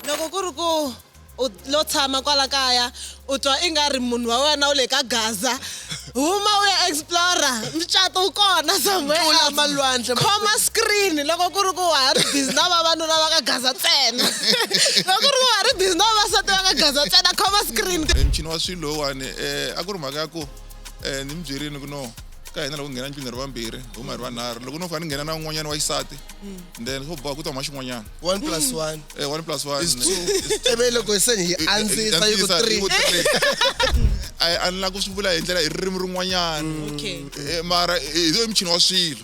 Loko ku ri ku u lo tshama kwala kaya u twa i nga ri munhu wa wena u le ka Gaza, huma u ya explora, mucato wu kona somewhere Tlula else. malwandle. Khoma screen loko ku ri ku wa ha ri busy na vavanuna va ka Gaza ntsena. Loko ku ri ku wa ha ri busy na vavasati va ka Gaza ntsena, khoma screen. Michini wa swilo lowuwani a ku ri mhaka ya ku ni mi byerini ku no ka hina loko nghena ndlwini hi ri vambirhi hi huma hi ri vanharhu loko no fane ni nghena na un'wanyana wa xisati then swo boha ku ta huma xin'wanyana. 1 plus 1 1 plus 1 is 2. Ivi loko se hi andzisa yi ku 3. A ni lava ku swi vula hi ndlela hi ririmi rin'wanyana. Mara hi yo michini wa swilo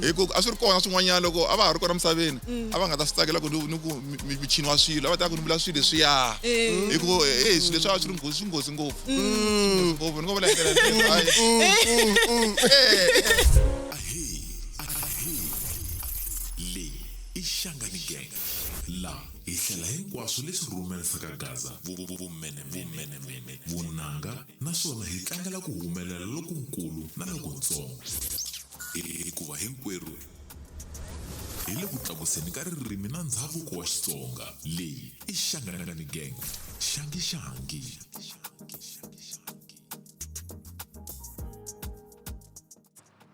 hi ku a swi ri kona swin'wanyana loko a va ha ri kona misaveni a va nga ta swi tsakela ku ni ku michini wa swilo a va ta ku ni vula swilo leswiya hi ku e swilo leswi a swi ri nghozi swi nghozi ngopfu ngopfu ni ngo vula hi ndlela Leyi i Shangani Gang la hi hlela hinkwaswo leswi rhumerisaka Gaza vumenemene vunanga naswona hi tlangela ku humelela lokunkulu na lokuntsongo hikuva hinkwerhu hi le ku tlakuseni ka ririmi na ndzhavuko wa Xitsonga. Leyi i Shangani Gang xangi xangi.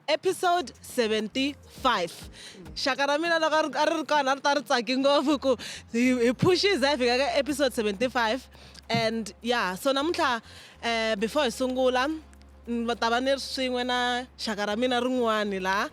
Episode 75. Xaka ra mina loko a ri kona a ri ta ri tsaki ngopfu ku hi phuxiza hi fika ka episode 75. And yeah, so namuntlha before hi sungula ni ta va ni ri swin'we na xaka ra mina rin'wani la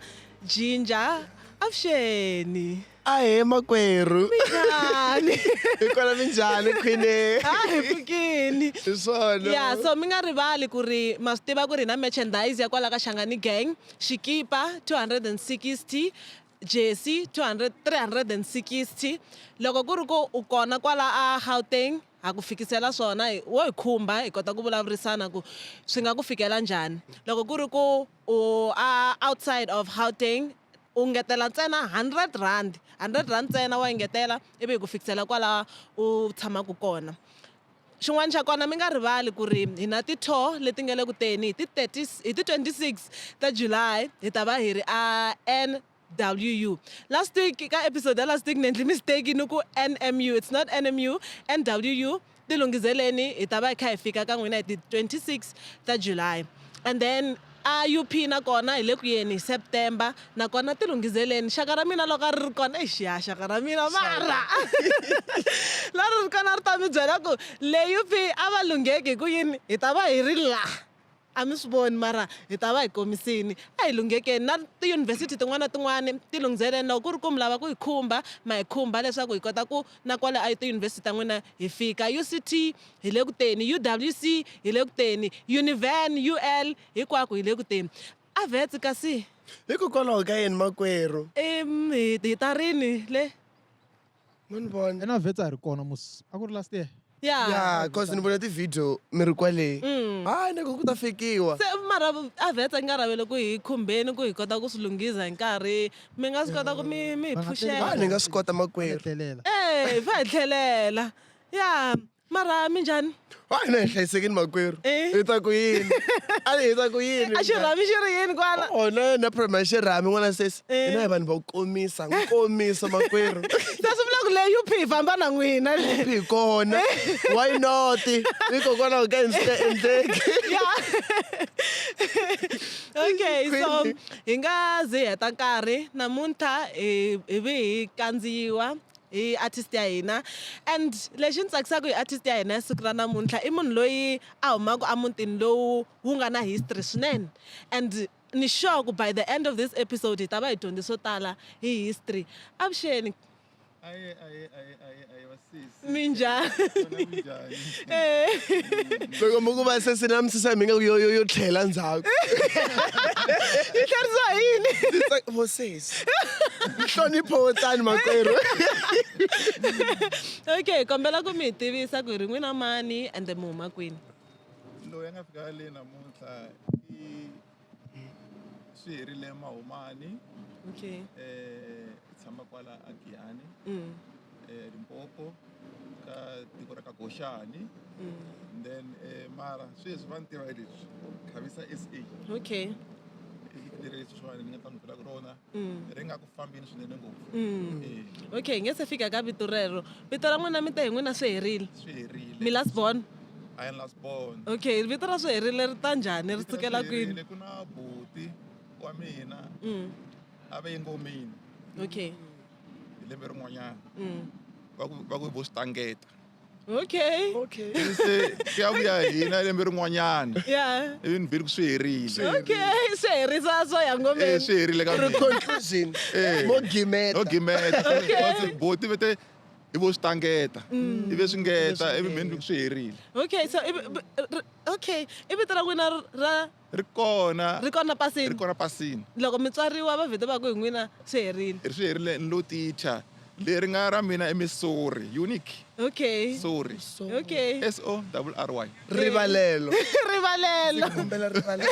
Ginger. Avuxeni. Ahee makwerhu. Minjhani? Hi kona minjhani khwine? Ha hi pfukini. Hi swona. Yeah, so mi nga rivali ku ri ma swi tiva ku ri hi na merchandise ya kwala ka Shangani Gang, xikipa 260, jersey 200 360. Loko ku ri ku u kona kwala a Gauteng ha ku fikisela swona wo hi khumba hi kota ku vulavurisana ku swi nga ku fikela njhani. Loko ku ri ku u a outside of Gauteng u ngetela ntsena R100, R100 ntsena wa engetela ivi hi ku fikisela kwala u tshamaka kona. Xin'wana xa kona mi nga rivali ku ri hi na ti-tour leti nga le ku teni hi ti 30 hi ti 26 ta July hi ta va hi ri a NWU. Last week ka episode ya last week ni endli mistake ni ku NMU, it's not NMU, NWU. Tilunghiseleni hi ta va hi kha hi fika ka n'wina hi ti 26 ta July. And then a UP nakona hi le ku yeni hi September nakona tilunghiseleni. Xaka ra mina loko a ri ri kona eish ya xaka ra mina mara la ri ri kona ri ta mi byela ku le UP a va lungheki hi ku yini hi ta va hi ri la. A mi swi voni mara hi ta va hi komisini. A hi lunghekeni na tiyunivhesiti tin'wana na tin'wana ti lunghiseleni loko ku ri ku mi lava ku hi khumba ma hi khumba leswaku hi kota ku na kwale a tiyunivhesiti ta n'wina hi fika. UCT hi le ku teni, UWC hi le ku teni, Univen, UL hinkwako hi le ku teni. A Wits kasi? Hikokwalaho ka yini makwerhu? Hi ta rini le? Mo ni vona. Ena Wits a hi ri kona mos a ku ri last year. Yeah. Yeah, cause ni vone ti-video mi ri kwale. Hayi ni ku ku ta fikiwa. Se mara a Wits a nga ravele ku hi khumbeni ku hi kota ku swi lunghiza hi nkarhi mi nga swi kota ku mi mi hi Va nga phuxela. Hayi ni nga swi kota makwerhu. Tlelela. Eh, va hi tlhelela. Yeah. Mara minjhani? Hayi na hi hlayisekile makwerhu. Eh. Hi ta ku yini? A hi ta ku yini? A xirhami xi ri yini kwala? Oh na na problem ya xirhami n'wana sesi. Eh. Hina hi vanhu va ku komisa, nkomiso makwerhu. Se swi vula ku le UP hi famba na n'wina le. Hi kona. Why not? Hikokwalaho ka yini swi ta endleki? Yeah. Okay, so hi nga zi heta nkarhi namuntlha hi hi vi hi kandziyiwa hi artist ya hina and lexi ni tsakisaka hi artist ya hina ya siku ra namuntlha i munhu loyi a humaka emutini lowu wu nga na history swinene and ni sure ku by the end of this episode hi ta va hi dyondze swo tala hi history. Avuxeni. Aye, aye, aye, aye, aye, vasisi. Minjhani? Minjhani? Eh. Loko mi ku va sesi na misisi mi nga ku yo yo yo tlhela ndzhaku. Yi tlherisiwa hi yini? Vo sesi. Nhlonipho wo tani makwerhu. Okay, kombela ku mi hi tivisa ku hi ri n'wina mani and mi huma kwini. Loyi a nga fika le namuntlha i swi herile Mahumani. Okay. I tshama kwala a Giyani. Limpopo ka tiko ra ka Goshani. Then mara sweswi va ni tiva hi leswi Khavisa SA. Okay. I vito leri sweswiwani ni nga ta ni byelaka rona. Ri nga ku fambeni swinene ngopfu. Eh, Okay, hi nge se fika ka vito rero. Vito ra n'wina mi te hi n'wina swi herile. swi herile. Mi last born. I am last born. Okay, vito ra swi herile ri ta njhani ri Vito ra sukela swi kwini? herile, ku na buti wa mina a va ye ngomeni Okay. hi lembe rin'wanyana. Va ku vo swi tangeta. Okay. Okay. Ivi se ku ya vuya hina lembe rin'wanyana. Ivi ni vheli ku swi herile. Okay, swi herisa swo ya Eh, ngomeni. swi herile ka Ri mina. conclusion. Eh. Mo gimeta. No gimeta. Boti vete i vo swi tangeta. Ivi swi ngeta ivi mina ni ku swi herile. Okay, so okay, i vito ra n'wina ra Ri kona. ri kona pasini. Ri kona pasini. Loko mi tswariwa va vhete va ku hi n'wina swi herile. Ri swi herile ni lo teacher. Leri nga ra mina i Missouri, unique. Okay. Sorry. Okay. S O R R Y. Rivalelo. Rivalelo. Kombela rivalelo.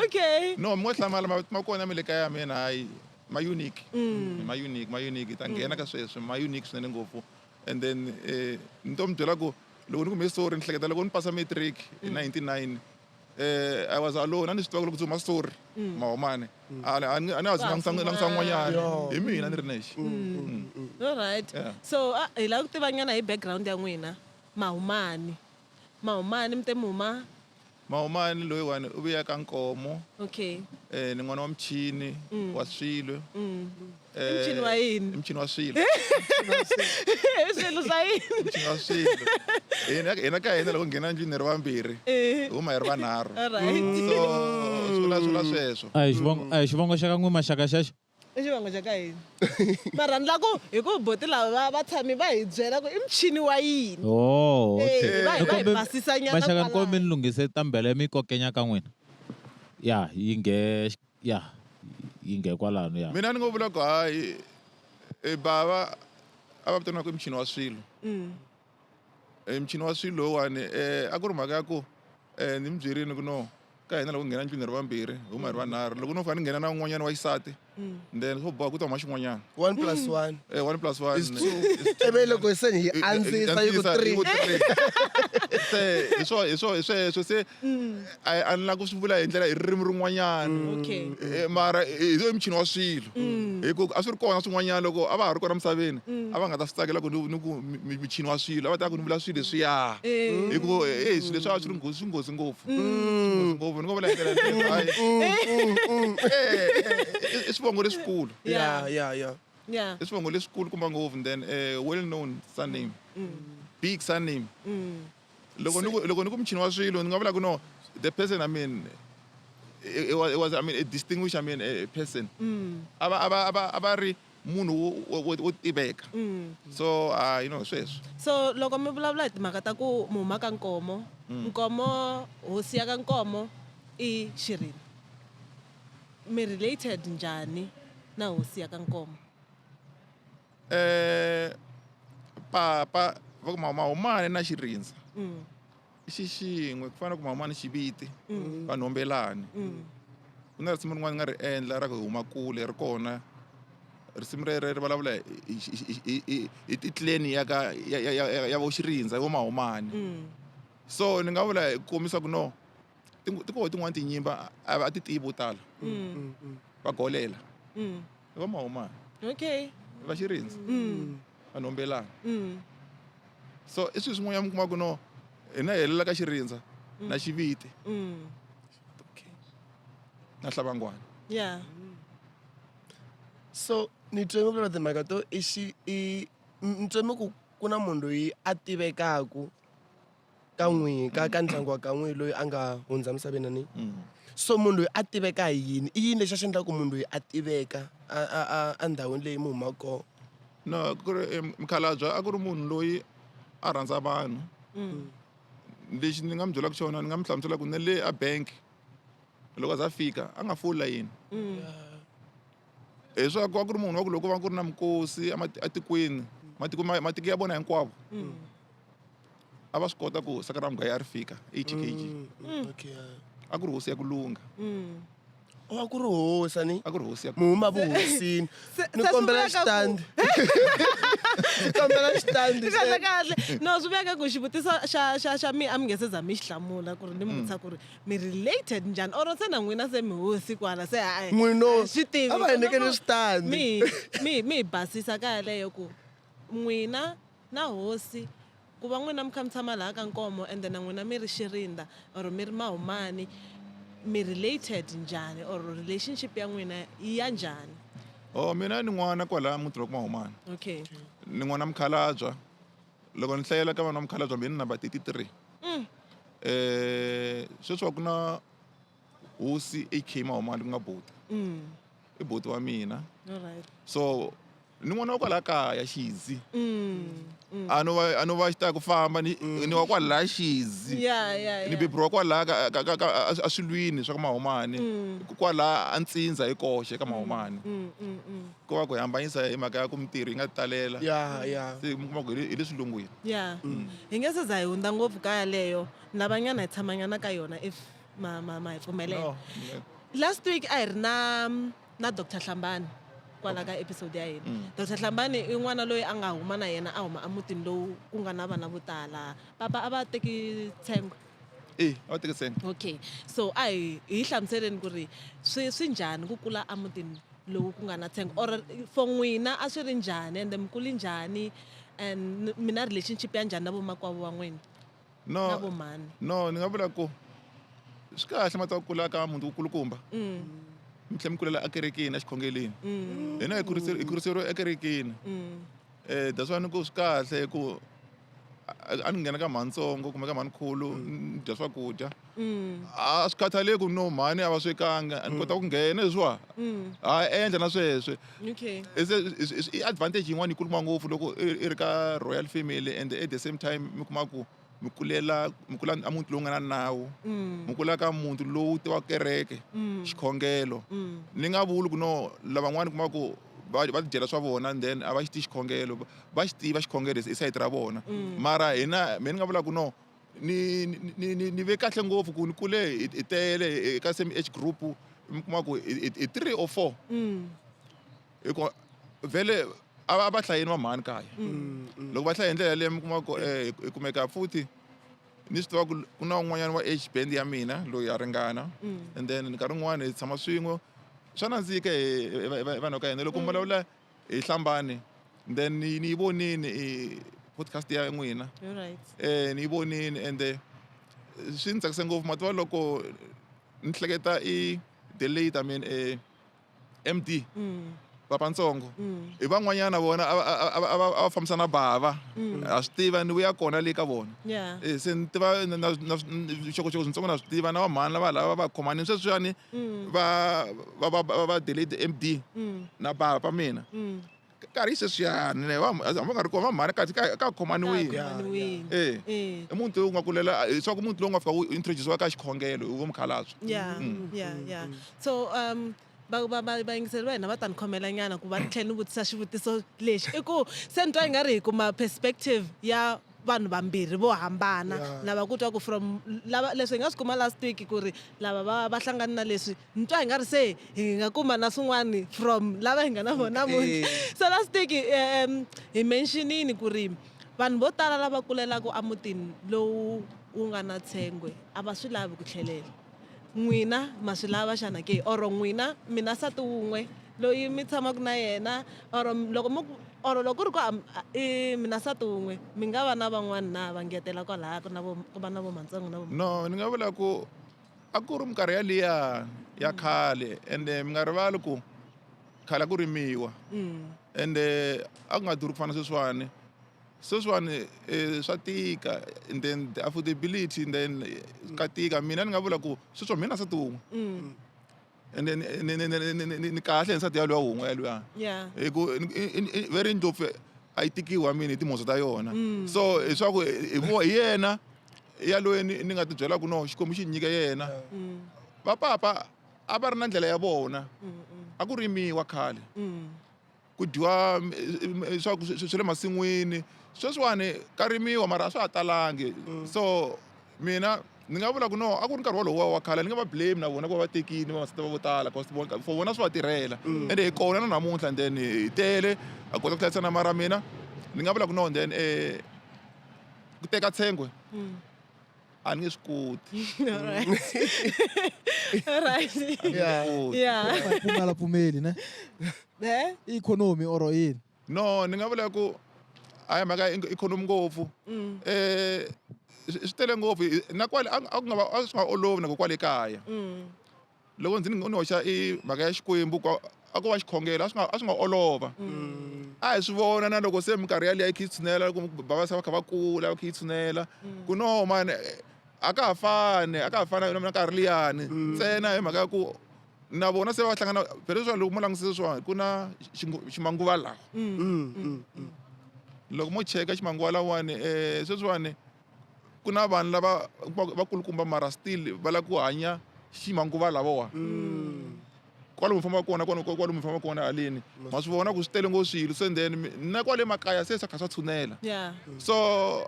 Okay. No, mi ngo hlamala mavito ma kona mi le kaya ya mina hayi ma unique. Ma unique, ma unique. Hi ta nghena ka sweswo, ma unique swinene ngopfu. And then ni to mi byela ku loko ni ku Missouri ni hleketa loko ni pasa matric hi 99 I was alone a ni swi tiva ku loko ndzi huma sorry mahomane a ni a ni a ndzi langusa n'wanyana hi mina ni ri nexe. All right. Yeah. So, hi lava ku tiva nyana hi background ya n'wina. Mahumani. Mahumani mi te mi huma. Mahomane loyiwani u vuya ka Nkomo. Okay. Ni n'wana wa muchini wa swilo. I muchini wa yini? I muchini wa swilo. Swilo swa yini? Muchini wa swilo. Hina ka hina loko nghena ndlwini hi ri vambirhi, hi huma hi ri vanharhu. All right. So swi vula sweswo. A hi xivongo xa ka n'wi maxaka xexo. I xivongo xa ka hina. Mara ni la ku hi ku boti lava va tshami va hi byela ku i muchini wa yini. Oh, Eh, okay. va hi Ni va hi kombe- basisa nyana Maxaka ni kombe kwalano. ni lunghise tambele mi kokenya ka n'wina. Ya, yi nge ya, yi nge kwalano ya. Mina ni ngo vula ku hayi bava a va vitaniwa ku i muchini wa swilo. Muchini wa swilo lowuwani a ku ri mhaka ya ku ni mi byerini ku no ka hina loko nghena ndlwini hi ri vambirhi hi huma hi ri vanharhu loko no fane ni nghena na un'wanyana wa xisati then swo boha ku ta huma xin'wanyana. 1 plus 1 1 plus 1 is 2. Ebe loko se hi andzisa yi ku 3. Se hi sweswo se a ni lava ku swi vula hi ndlela hi ririmi rin'wanyana. Okay. Mara hi i muchini wa swilo hi ku a swi ri kona swin'wanyana loko a va ha ri kona misaveni a va nga ta swi tsakela ku ni ku michini wa swilo a va ta ku ni vula swilo leswiya hi ku e swilo leswi a swi ri nghozi swi nghozi ngopfu nghozi ngopfu ni ngo vula hi ndlela leyo hayi i swivongo leswikulu. Yeah. I swivongo leswikulu kumba ngopfu then well known surname, big surname. Loko ni ku muchini wa swilo ni nga vula ku no the person, I mean, it was I mean a distinguished, I mean, a person a va ri munhu wo tiveka so sweswo. So loko mi vulavula hi timhaka ta ku mi huma ka Nkomo, Nkomo hosi ya ka Nkomo i Xirini. Mi related njhani na hosi ya ka Nkomo? Papa va ku Mahumane na Xirindza i xi xin'we ku fana na ku Mahumane Xiviti va nhombelani. Ku na risimu rin'wana ni nga ri endla ra ku huma kule ri kona risimu rero ri vulavula hi ti-clan ya ka ya vo Xirindza vo Mahumane. So ni nga vula hi kombisa ku no ti koho tin'wani tinyimba a ti tivi vo tala va golela i va Mahumane va Xirindza va nhombelani. So i swilo swin'wanyana mi kuma ku no hina hi helela ka Xirindza na Xiviti na Hlabangwani. So ni twe mi vulavula timhaka to i xi i ni twe mi ku ku na munhu loyi a tivekaku ka n'wihi ka ndyangu wa ka n'wihi loyi a nga hundza misaveni ni. So munhu loyi a tiveka hi yini? I yini lexi a xi endlaku munhu loyi a tiveka a endhawini leyi mi humaka kona? No ku ri mukhalabye a ku ri munhu loyi a rhandza vanhu. Lexi ni nga mi byelaka xona ni nga mi hlamusela ku na le a bank loko a za a fika a nga foli layini hi swa ku a ku ri munhu wa ku loko va ku ri na minkosi atikweni matiko matiko ya vona hinkwavo a va swi kota ku saka ra mugayo a ri fika 80 kg. Okay, yeah. A ku ri hosi ya ku lungha. A ku ri hosi ani A ku ri hosi ya mi huma vuhosini. Ni Se swi kombela vula ka ku- xitandi. Ni kombela xitandi. Kahle kahle no swi veka ku xivutiso xa mi a mi nge se za mi xi hlamula ku ri ni mi vutisa ku ri mi related njhani or se na n'wina se mi hosi kwala se hayi N'wino, a swi tivi a va hi nyikeni switandi. Mi hi basisa ka yaleyo ku n'wina na hosi ku va n'wina mi kha mi tshama laha ka Nkomo ende na n'wina mi ri Xirinda or mi ri Mahumani mi related njhani or relationship ya n'wina i ya njhani? Oh mina ni n'wana kwalaya muti wa ka Mahumani. Okay. Ni n'wana mukhalabya. Loko ni hlayela ka vana va mukhalabya mina ni number 33. Sweswi wa ku na hosi AK Mahumani ku nga buti. I buti wa mina. All right. So ni n'wana wa kwala kaya Xizi. A no va a no va xi ta ku famba ni ni wa kwala Xizi. Yeah. Ni beburiwa kwala ka a swilwini swa ka Mahumani. Kwala a Ntsindza hi koxe ka Mahumani. Ko va ku hi hambanyisa hi mhaka ya ku mintirho yi nga talela. Yeah. Se mi kuma ku hi le swilungwini. Yeah. Hi nge se za hi hundza ngopfu ka yaleyo lavanyana hi tshamanyana ka yona if ma hi pfumelela. No. Last week a hi ri na Dr Hlambani kwala ka episode ya hina. Dr Hlambani i n'wana loyi a nga huma na yena a huma emutini lowu ku nga na vana vo tala. Papa a va teki tshengwe. Eh, a va teki tshengwe. Okay. So a hi hlamuseleni ku ri swi njhani ku kula emutini lowu ku nga na tshengwe or for n'wina a swi ri njhani ende mi kule njhani and mi na relationship ya njhani na vomakwavo wa n'wina? No. Na vomhani. No, ni nga vula ku swi kahle mati wa ku kula ka muti wukulukumba. Mi tlhela mi kulela ekerekeni exikhongeleni. Hina hi kuriseriwe ekerekeni. That's why ni ku swi kahle ku a ni nghena ka mhanitsongo kumbe ka mhanikhulu ni dya swakudya. A swi khathaleki ku no mhani a va swekanga a ni kota ku nghena leswiwa. Ha endla na sweswo. Okay. I advantage yin'wana yi kuluma ngopfu loko i ri ka royal family and at the same time mi kuma ku mi kulela mi kula a muti lowu nga na nawu. Mi kula ka muti lowu tivaka kereke xikhongelo. Ni nga vuli ku no lavan'wana kuma ku va tidyela swa vona and then a va xi tivi xikhongelo va xi tiva xikhongelo hi sayiti ra vona. Mara hina mina ni nga vula ku no ni ve kahle ngopfu ku ni kule hi tele ka same age group mi kuma ku hi 3 or 4. Hi ku vhele a va hlayeni va mhani kaya. Loko va hlaya hi ndlela yaleyo mi kuma ku hi kumeka futhi ni swi tiva ku ku na un'wanyana wa age band ya mina loyi a ringana and then nkarhi wun'wani hi tshama swin'we swa nandzika hi vanhu ka hina loko mi vulavula hi Hlambani then ni yi vonini i podcast ya n'wina. You're right. Ni yi vonini ende swi ni tsakise ngopfu ma tiva loko ni hleketa i the late I mean MD Papantsongo hi van'wanyana vona a va fambisa na bava a swi tiva ni vuya kona le ka vona. Yeah. Se ni tiva na vuxokoxoko swintsongo na swi tiva na vamhani lava lava va khomani sweswiwani va the late MD na bava pa mina. Nkarhi hi sweswiyani ne va nga ri kona vamhani ka khomaniwile. Khomaniwile. I muti lowu nga kulela hi swa ku muti lowu nga fika wu introduce-iwa ka xikhongelo hi vomukhalabye. Yeah. So vayingiseri va hina va ta ni khomela nyana ku va ni tlhela ni vutisa xivutiso lexi i ku se ni twa i nga ri hi kuma perspective ya vanhu vambirhi vo hambana lava ku twa ku from lava leswi hi nga swi kuma last week ku ri lava va hlangani na leswi ni twa hi nga ri se hi nga kuma na swin'wani from lava hi nga na vona namuntlha. So last week hi mentionini ku ri vanhu vo tala lava kulelaka emutini lowu wu nga na tshengwe a va swi lavi ku tlhelela. N'wina ma swi lava xana ke or n'wina mi na nsati wun'we loyi mi tshamaka na yena or loko mi or loko ku ri ku i mi na nsati wun'we mi nga va na van'wani na va ngetela kwalaya ku na vo ku va na vo matsongo na vo No ni nga vula ku a ku ri minkarhi yaliya ya khale ende mi nga rivali ku khale a ku rimiwa ende a ku nga durhi ku fana na sweswiwani. Sweswiwani swa tika and then the affordability and then ka tika mina ni nga vula ku sweswiwa mina nsati wun'we. And then ni kahle hi nsati yaloye wun'we yaluyani. Yeah. Hi ku ve ri ndlopfu a yi tikiwa mina hi timhondzo ta yona. So hi swa ku hi yena yaloye ni nga ti byela ku no Xikwembu xi ni nyike yena. Va papa a va ri na ndlela ya vona. A ku rimiwa khale. Ku dyiwa swa swi le masin'wini. Sweswiwani ka rimiwa mara a swa ha talangi. So mina Ni nga vula ku no a ku ri nkarhi wolowo wa khale ni nga va blame na vona ku va va tekini vavasati va vo tala cause for vona swi va tirhela ende hi kona na namuntlha and then hi tele ha kota ku hlayisana mara mina ni nga vula ku no and then ku teka tshengwe a ni nge swi koti. All right. All right. Yeah. Yeah. Pfumala pfumeli ne? Eh? Ikhonomi or yini? No, ni nga vula ku a hi mhaka ya ikhonomi ngopfu. Swi tele ngopfu na kwale a ku nga va a swi nga olovi na ku kwale kaya. Loko ndzi ni hoxa i mhaka ya Xikwembu a ko va xikhongelo a swi nga a swi nga olova. A hi swi vona na loko se minkarhi yaliya yi kha yi tshunela loko bava se va kha va kula va kha yi tshunela ku no mani a ka ha fani a ka ha fani na nkarhi liyani ntsena hi mhaka ya ku na vona se va hlangana phela leswiwani loko mo langutisa sweswiwani ku na ximanguva lawa loko mo cheka ximanguva lawani sweswiwani ku na vanhu lava vakulukumba mara still va lava ku hanya ximanguva lavawa kwalomu mi fambaka kona kwalomu mi fambaka kona haleni ma swi vona ku swi tele ngopfu swilo so then na kwale makaya se swa kha swa tshunela so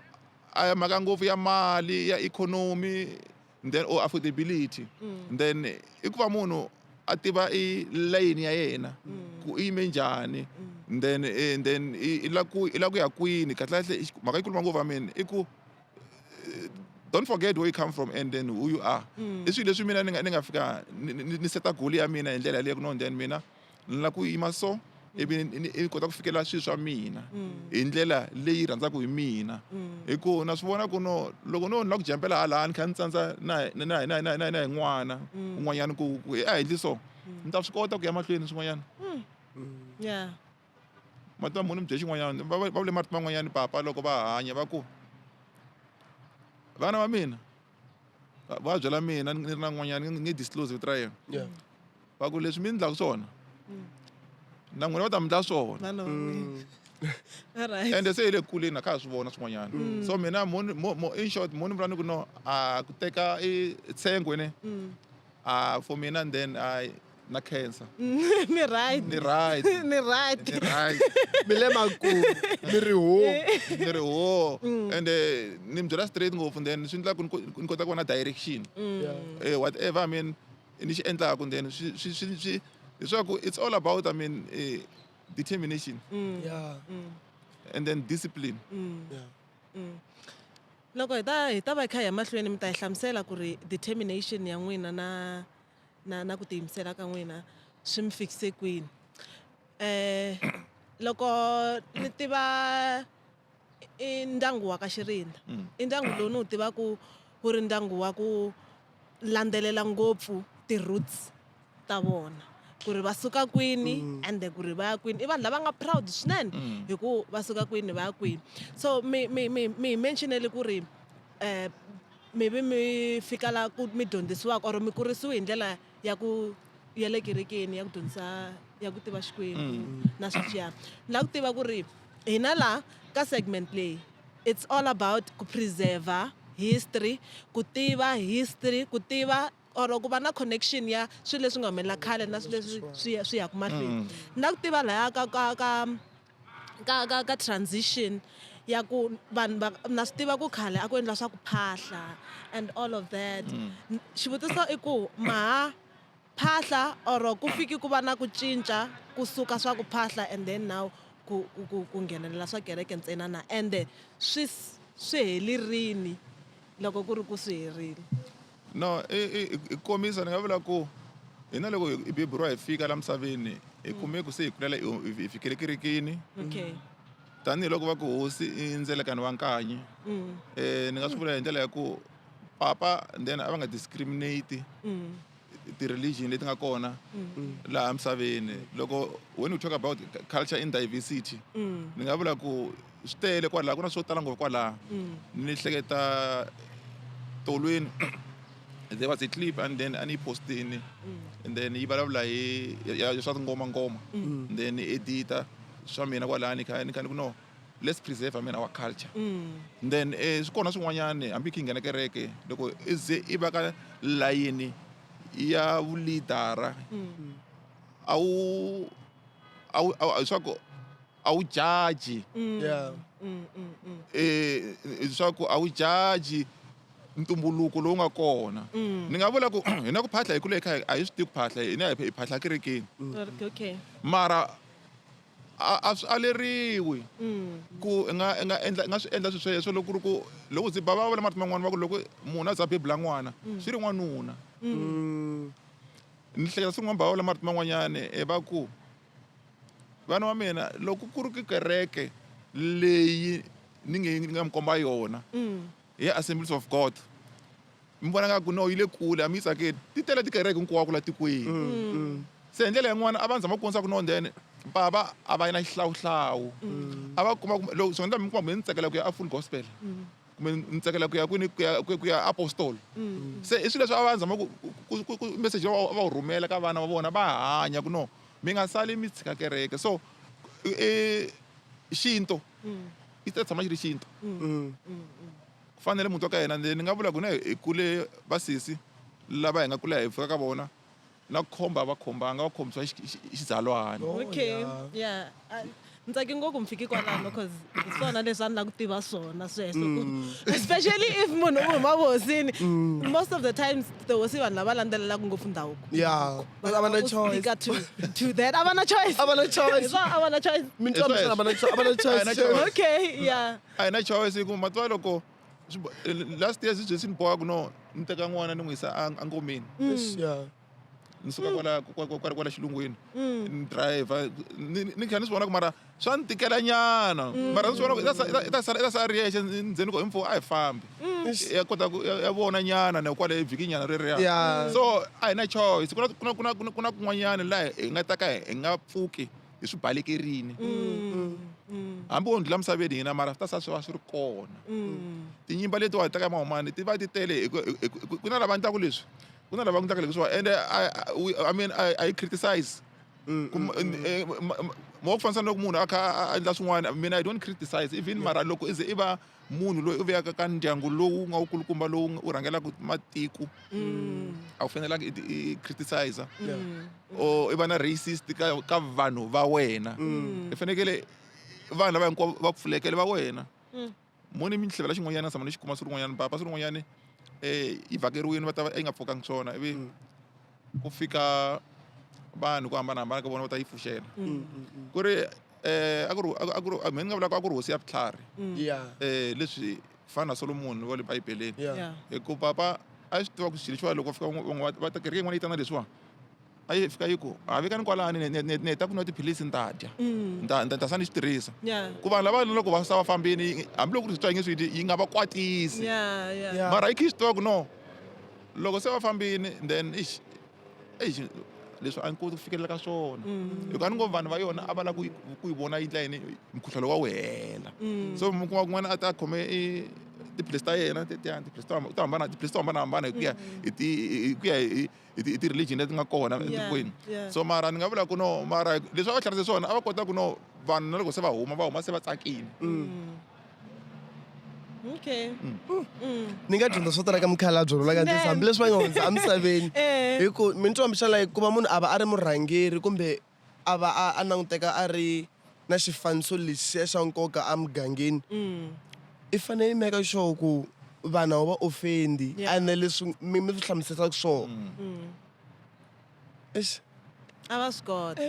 a hi mhaka ngopfu ya mali ya ikhonomi then or affordability then i ku va munhu a tiva i layeni ya yena ku i yime njhani then then i la ku i la ku ya kwini kahlekahle mhaka yi kuluma ngopfu mina i ku don't forget where you come from and then who you are i swilo leswi mina ni nga ni nga fika ni seta goal ya mina hi ndlela yaleyo ku no then mina ni lava ku yima so ivi ni kota ku fikela swilo swa mina hi ndlela leyi rhandzaka hi mina hi ku na swi vona ku no loko no ni lava ku jampela halani kha ni tsandza na na na na na na hi n'wana un'wanyana ku ku a endli so ni ta swi kota ku ya mahlweni swin'wanyana. Yeah. Mati ma munhu mi bye xin'wanyana va va vule marito man'wanyana papa loko va hanya va ku vana va mina va byela mina ni ri na n'wanyana ni nge disclose vito ra yena. Yeah. Va ku leswi mi endlaka swona na n'wina va ta mi endla swona. Alright. Ende se hi le kuleni a kha ha swi vona swin'wanyana. So mina mo in short mo ni vula ni ku no a ku teka i tshengwe ne a for mina and then I na khensa. Ni right. Ni right. Ni right. Ni right. Mi le makumu mi ri ho. Ni ri ho. And ni mi byela straight ngopfu then swi endla ku ni kota ku va na direction. Yeah. Whatever I mean ni xi endlaku then swi swi swi swi leswaku it's all about I mean determination. Yeah. And then discipline. Yeah. Loko hi ta hi ta va hi kha hi ya mahlweni mi ta hi hlamusela ku ri determination ya n'wina na na na ku tiyimisela ka n'wina swi mi fikise kwini. Loko ni tiva i ndyangu wa ka Xirinda i ndyangu lowu ni wu tivaku wu ri ndyangu wa ku landzelela ngopfu ti-roots ta vona ku ri va suka kwini ende ku ri va ya kwini i vanhu lava nga proud swinene hi ku va suka kwini va ya kwini so mi mi mi mi hi mentionele ku ri mi vi mi fika la ku mi dyondzisiwaka or mi kurisiwe hi ndlela ya ku ya le kerekeni ya ku dyondzisa ya ku tiva Xikwembu na sweswiya ni lava ku tiva ku ri hina la ka segment leyi it's all about ku preserve history ku tiva history ku tiva or ku va na connection ya swilo leswi nga humelela khale na swilo leswi swi swi yaka mahlweni ni lava ku tiva laya ka ka ka ka ka ka transition ya ku vanhu va na swi tiva ku khale a ku endla swa ku phahla and all of that xivutiso i ku maha phahla or ku fiki ku va na ku cinca kusuka swa ku phahla and then now ku ku ku nghenelela swa kereke ntsena na ende swi swi heli rini loko ku ri ku swi herile. No i i komisa ni nga vula ku hina loko hi beburiwa hi fika la misaveni hi kume ku se hi kulela hi fikele kerekeni. Okay. Tanihiloko va ku hosi i ndzelekano wa nkanyi ni nga swi vula hi ndlela ya ku papa then a va nga discriminate ti-religion leti nga kona laha misaveni loko when we talk about culture in diversity ni nga vula ku swi tele kwalaha ku na swo tala ngopfu kwalaha ni hleketa tolweni there was a clip and then a ni yi postini and then yi vulavula hi ya swa tingoma ngoma and then ni edita swa mina kwalaha ni kha ni kha ni ku no let's preserve I mean our culture and then swi kona swin'wanyani hambi kha hi nghena kereke loko i ze i va ka layeni ya vulidara a wu a wu leswaku a wu judge Yeah. leswaku a wu judge Ntumbuluko lowu nga kona ni nga vula ku hina ku phahla hi kule hi kha a hi swi tivi ku phahla hina hi phahla kerekeni. Mara a swi aleriwi ku i nga endla i nga swi endla swilo sweswo loko ku ri ku loko zi bava vula marito man'wani va ku loko munhu a za bebula n'wana swi ri n'wanuna. Ni hleketa swin'wana bava vula marito man'wanyani e va ku vana va mina loko ku ri ku kereke leyi ni nge ni nga mi komba yona hi Assemblies of God, mi vona nga ku no yi le kule a mi yi tsakeli, ti tele tikereke hinkwako la tikweni. Se hi ndlela yin'wana a va zama ku kombisa ku no then bava a va na xihlawuhlawu, a va kuma loko swi nga endla mi kuma kumbe ni tsakela ku ya a Full Gospel kumbe ni tsakela ku ya kwini ku ya apostol. Se i swilo leswi a va zama ku message va wu rhumela ka vana va vona va hanya ku no mi nga sali mi tshika kereke. So i xinto i ta tshama xi ri xinto ku fanele muti wa ka hina. Ni nga vula ku na hi kule vasisi lava hi nga kula hi fika ka vona na ku khomba va khombanga va khombisiwa xizalwana. Oh, Okay. yeah. Yeah. Ah, ni tsake ngopfu mi fiki kwalano cause hi swona leswi a ni lava ku tiva swona sweswo especially if munhu u huma vuhosini. Most of the times tihosi vanhu lava landzelelaka ngopfu ndhavuko. Yeah, a va na Ku choice. speak to that a va na choice. A va na choice. Hi swona, a va na choice. Mi twa Hi a va na a va na A hi choice. na choice. Okay, yeah. A hi na choice hi ku matwa loko last year swi bye swi ni boha ku no ni teka n'wana ni n'wi yisa a ngomeni. Ni suka kwala xilungwini ni driver ni kha ni swi vona ku mara swa ni tikela nyana, mara ni swi vona ku i ta sala ri yexe ndzeni ko hi mpfhuka a hi fambi ya kota ku ya vona nyana na kwale vhiki nyana reriya. So a hi na choice. Ku na kun'wanyana laha hi nga ta ka hi nga pfuki hi swi balekerini hambi wo ndlula misaveni hina, mara swi ta sala swi va swi ri kona. Tinyimba leti wa hi teka mahumani ti va ti tele ku na lava endlaku leswi, ku na lava endlaka leswiwa ende I mean I criticize. Mo ku fanisa na loko munhu a kha a endla swin'wana, mina I don't criticize even, mara loko i ze i va munhu loyi u vuyaka ka ndyangu lowu nga wukulukumba lowu u rhangelaka matiko, a wu fanelangi i criticize or i va na racist ka vanhu va wena. I fanekele vanhu lava hinkwavo va pfulekele va wena moni mi hlevela xin'wanyana tshama ni xi kuma siku rin'wanyana papa siku rin'wanyani yi vhakeriwini va ta va yi nga pfukangi swona ivi ku fika vanhu ku hambanahambana ka vona va ta yi pfuxela ku ri a ku ri mina ni nga vulaka a ku ri hosi ya vutlhari leswi fana na Solomon wa le bibeleni. Hi ku papa a swi tiva ku xilo lexiwa loko va fika van'we va ta kereke yin'wana yi ta na leswiwa a yi fika yi ku ha vekani kwalani ni heta ku nwa tiphilisi ni ta dya ni ta sala ni swi tirhisa ku vanhu lava loko va sa va fambini hambiloko ku ri swi twa yi nge swi dyi yi nga va kwatisi. Mara yi kha yi swi tiva ku no loko se va fambini then ixi exi leswi a ni koti ku fikelela ka swona hikuva a ni ngo vanhu va yona a va lava ku yi vona yi ndla yini mukhuhlwani lowu wa wu hela. So mi kuma kun'wana a ta khome i tiphilisi ta yena tetiya tiphilisi to hambana, tiphilisi to hambanahambana hi ku ya hi ti hi ku ya hi ti-religion leti nga kona etikweni. So mara ni nga vula ku no mara leswi a va tlherise swona a va kota ku no vanhu na loko se va huma va huma se va tsakile. Okay. Ni nga dyondza swo tala ka mukhalabye lola ka Swinene. hambileswi va nga hundza emisaveni. Hi ku mi twa hambixana ku va munhu a va a ri murhangeri kumbe a va a languteka a ri na xifaniso lexiya xa nkoka emugangeni, i fanele i make sure ku vanhu a wu va offend-i ene leswi mi swi hlamuserisaka swona. Eish. A va swi kota.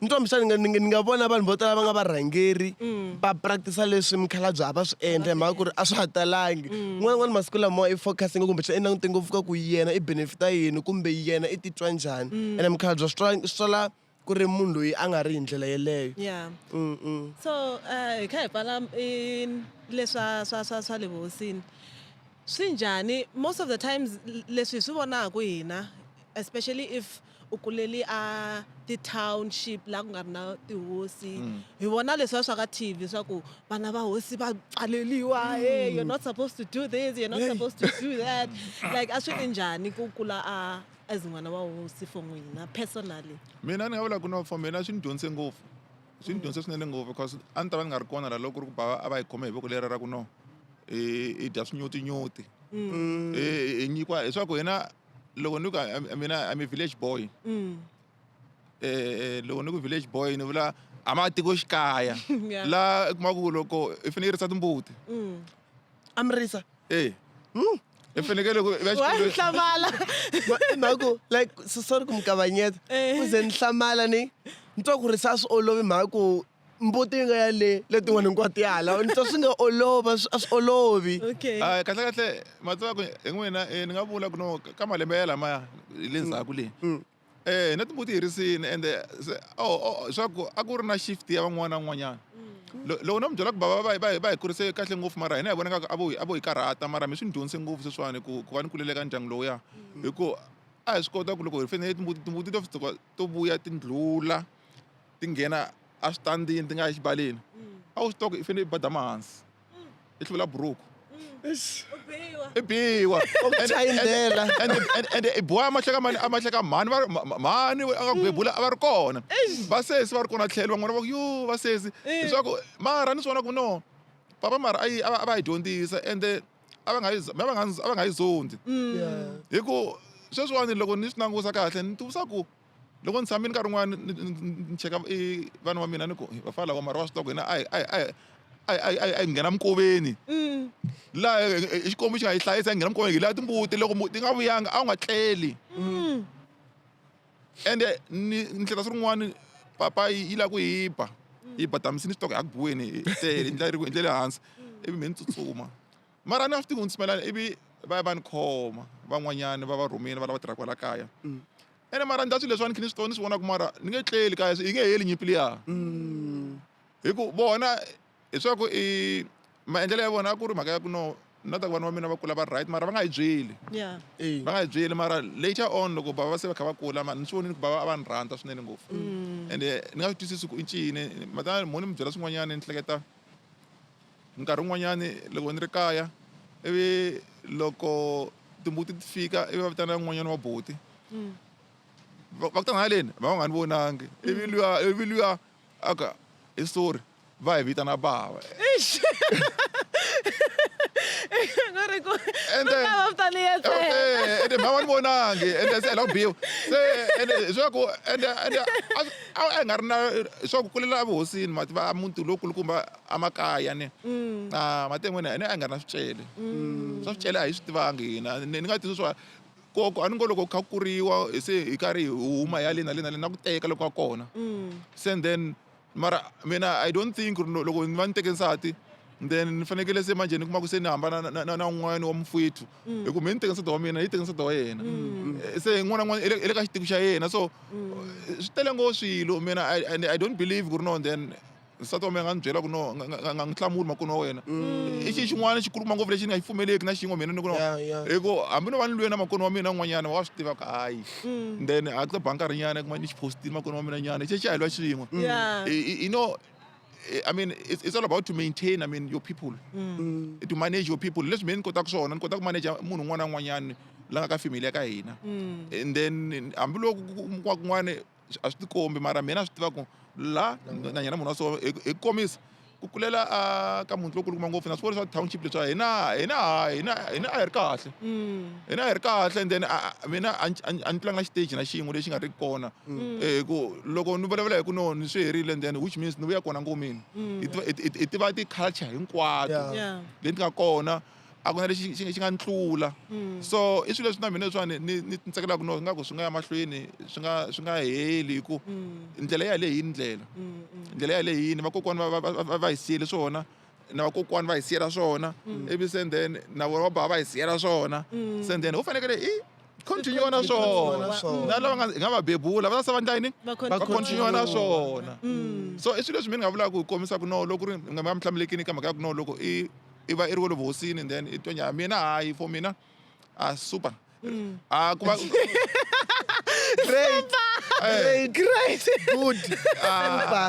Ni twa hambixana ni nga vona vanhu vo tala va nga varhangeri va practice leswi mukhalabye a va swi endla hi mhaka ku ri a swa ha talangi. Un'wana n'wana masiku lamawa i focus ngopfu kumbe i langute ngopfu ka ku yena i benefit-a yini kumbe yena i titwa njhani ene mukhalabye swi twala ku ri munhu loyi a nga ri hi ndlela yeleyo. So hi kha hi pfala i leswa swa le vuhosini. Swi njhani most of the times leswi hi swi vonaka hina, especially if u kuleli a ti-township laha ku nga ri na tihosi, hi vona leswiya swa ka TV swa ku vana va hosi va pfaleliwa, hey, you're not supposed to do this, you're not Hey. supposed to do that. Like a swi ri njhani ku kula a as n'wana wa hosi for n'wina personally? Mina ni nga vula ku no for mina swi ni dyondzise ngopfu, swi ni dyondzise swinene ngopfu because a ni ta va ni nga ri kona laha loko ku ri ku bava a va hi khome hi voko leri ra ku no hi dya swinyutinyuti hi nyikiwa leswaku hina loko ni ku mina I'm a village boy. Loko ni ku village boy ni vula a matikoxikaya la u kuma ku loko i fanele i risa timbuti. A mi risa? E i fanekele ku va Wa xikolo hlamala. I mhaka ku like so sorry ku mi kavanyeta. Eh. Ku ze ni hlamala ni ni twa ku ri se a swi olovi mhaka ku mbuti yi nga ya le letin'wana hinkwato ya hala ni twa swi nga olova a swi olovi. Okay. Hayi kahle kahle ma tiva ku hi n'wina ni nga vula ku no ka malembe ya lamaya le ndzhaku le na timbuti hi risini ende se oh, oh, swa ku a ku ri na shift ya van'wana na van'wanyana. Loko no mi byela ku bava va hi kurise kahle ngopfu mara hina hi vona nga ku a vo hi karhata mara mi swi ni dyondzise ngopfu sweswiwani ku va ni kulele ka ndyangu lowuya hi ku a hi swi kota ku loko hi fanele timbuti timbuti to fika to vuya ti ndlula ti nghena eswitandini ti nga yi exibaleni a wu swi tiva ku i fanele i badama hansi i hluvula buruku i biwa Chayindela. Ende i biwa amahleka mani amahleka mhani va mhani a nga bebula a va ri kona vasesi va ri kona tlhelo van'wana va ku yo vasesi leswaku mara ni swi vona ku no papa mara a yi a va yi dyondzisa ende a va nga yi a va nga a va nga yi zondi hi ku sweswiwani loko ni swi langusa kahle ni tivisa ku loko ni tshamile nkarhi wun'wani ni cheka i vana va mina ni ku vafana lava mara wa swi tiva ku hina a hi a hi a hi a hi a hi a hi nghena minkoveni laha i xikwembu xi nga hi hlayisa hi nghena minkoveni hi lava timbuti loko ti nga vuyanga a wu nga tleli ende ni ni hleketa siku rin'wani papa yi lava ku hi ba yi ba tamisini swi tiva ku a ku biweni hi tele hi ndlela hi ndlela hansi ivi me ni tsutsuma mara a ni nga swi tivi ku ni tsutsumela ivi va ya va ni khoma van'wanyani va va rhumile va lava tirhaka kwala kaya. Ene mara ni ta swilo leswiwani ni kha ni swi ni swi vona ku mara ni nge tleli kaya yi nge heli nyimpi liya hi ku vona leswaku i maendlelo ya vona a ku ri mhaka ya ku no na ta ku vana va mina va kula va ri right mara va nga hi byeli va nga hi byeli mara later on loko bava se va kha va kula ni swi vonile ku bava a va ni rhandza swinene ngopfu ende ni nga swi twisisi ku i ncini matana mo ni mi byela swin'wanyana ni hleketa nkarhi wun'wanyani loko ni ri kaya ivi loko timbuti ti fika ivi va vitana un'wanyana wa buti va ku tana haleni va nga ni vonangi ivi luya ivi luya a ku hi sorry va hi vitana bava ku ri ku Ende- va va vitani yena Eh, ende mhama ni vonangi ende se hi la ku biwa se ende swa ku ende ende a a hi nga ri na swa ku kulela evuhosini mati va muti lowukulukumba emakaya ne a matin'wini hina a hi nga ri na swicele swa swicele a hi swi tivangi hina ni nga tivi swa koko a ni ngo loko kha ku kuriwa se hi karhi hi huma hi ya le na le na le na ku teka loko ka kona se and then mara mina I don't think loko ni va ni teke nsati then ni fanekele se manjhe ni kuma ku se ni hambana na un'wana wa mufowethu hi ku me ni teke nsati wa mina yi teke nsati wa yena se un'wana na un'wana i le ka xitiko xa yena so swi tele ngopfu swilo mina I don't believe ku ri no then nsati wa mina a nga ni byela ku no nga nga n'wi hlamuli makwenu wa wena i xilo xin'wana xikulukumba ngopfu lexi ni nga xi pfumeleki na xin'we mina ni ku no hi ku hambi no va ni lwe na makwenu wa mina un'wanyana wa swi tiva ku hayi then a ku ta ba nkarhinyana kuma ni xi postile makwenu wa mina nyana xi xi a hi lwa xin'we you know I mean, it's all about to maintain, I mean, your people, to manage your people. Leswi mina ni kotaka swona, ni kota ku manage munhu un'wana na un'wanyana la nga ka family ya ka hina. And then hambiloko kun'wana a swi tikombi mara mina swi tiva ku la na yena munhu wa so hi ku komisa ku kulela a ka muti lowukulukumba ngopfu na swi vona swa township leswiya hina hina hina hina a hi ri kahle hina a hi ri kahle and then mina a ni tlulanga xiteji na xin'we lexi nga riki kona hi ku loko ni vulavula hi ku no ni swi herile and then which means ni vuya kona ngomeni hi tiva ti-culture hinkwato leti nga kona a ku na lexi xi nga ni tlula so i swilo leswi na mina leswiwani ni tsakelaka no ingaku swi nga ya mahlweni swi nga heli hi ku ndlela ya lehini ndlela ndlela ya lehini vakokwana va hi siyele swona na vakokwani va hi siyela swona ivi se then na vona va bava va hi siyela swona se then u fanekele i continue na swona na lava nga hi nga va bebula va ta se va endla yini va continue na swona so i swilo leswi mina ni nga vulaka ku hi kombisa ku no loko ku ri nga mi hlamulekini ka mhaka ya ku no loko i i va i ri wa le vuhosini and then i twa njhani mina hayi for mina a super a ku va Great. Eh. Great. Great. Good. Super.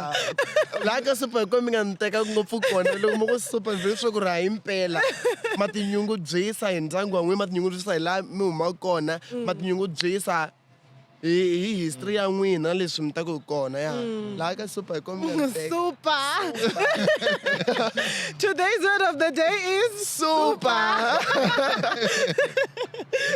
Laha ka super hi ko mi nga ni teka ngopfu kona loko mi ku super ni leswaku ri hayi mpela ma tinyungubyisa hi ndyangu wa n'wina ma tinyungubyisa hi laha mi humaka kona ma tinyungubyisa hi hi history ya n'wina leswi mi taku hi kona ya laha ka super hi ko mi nga ni teka Super. Today's word of the day is super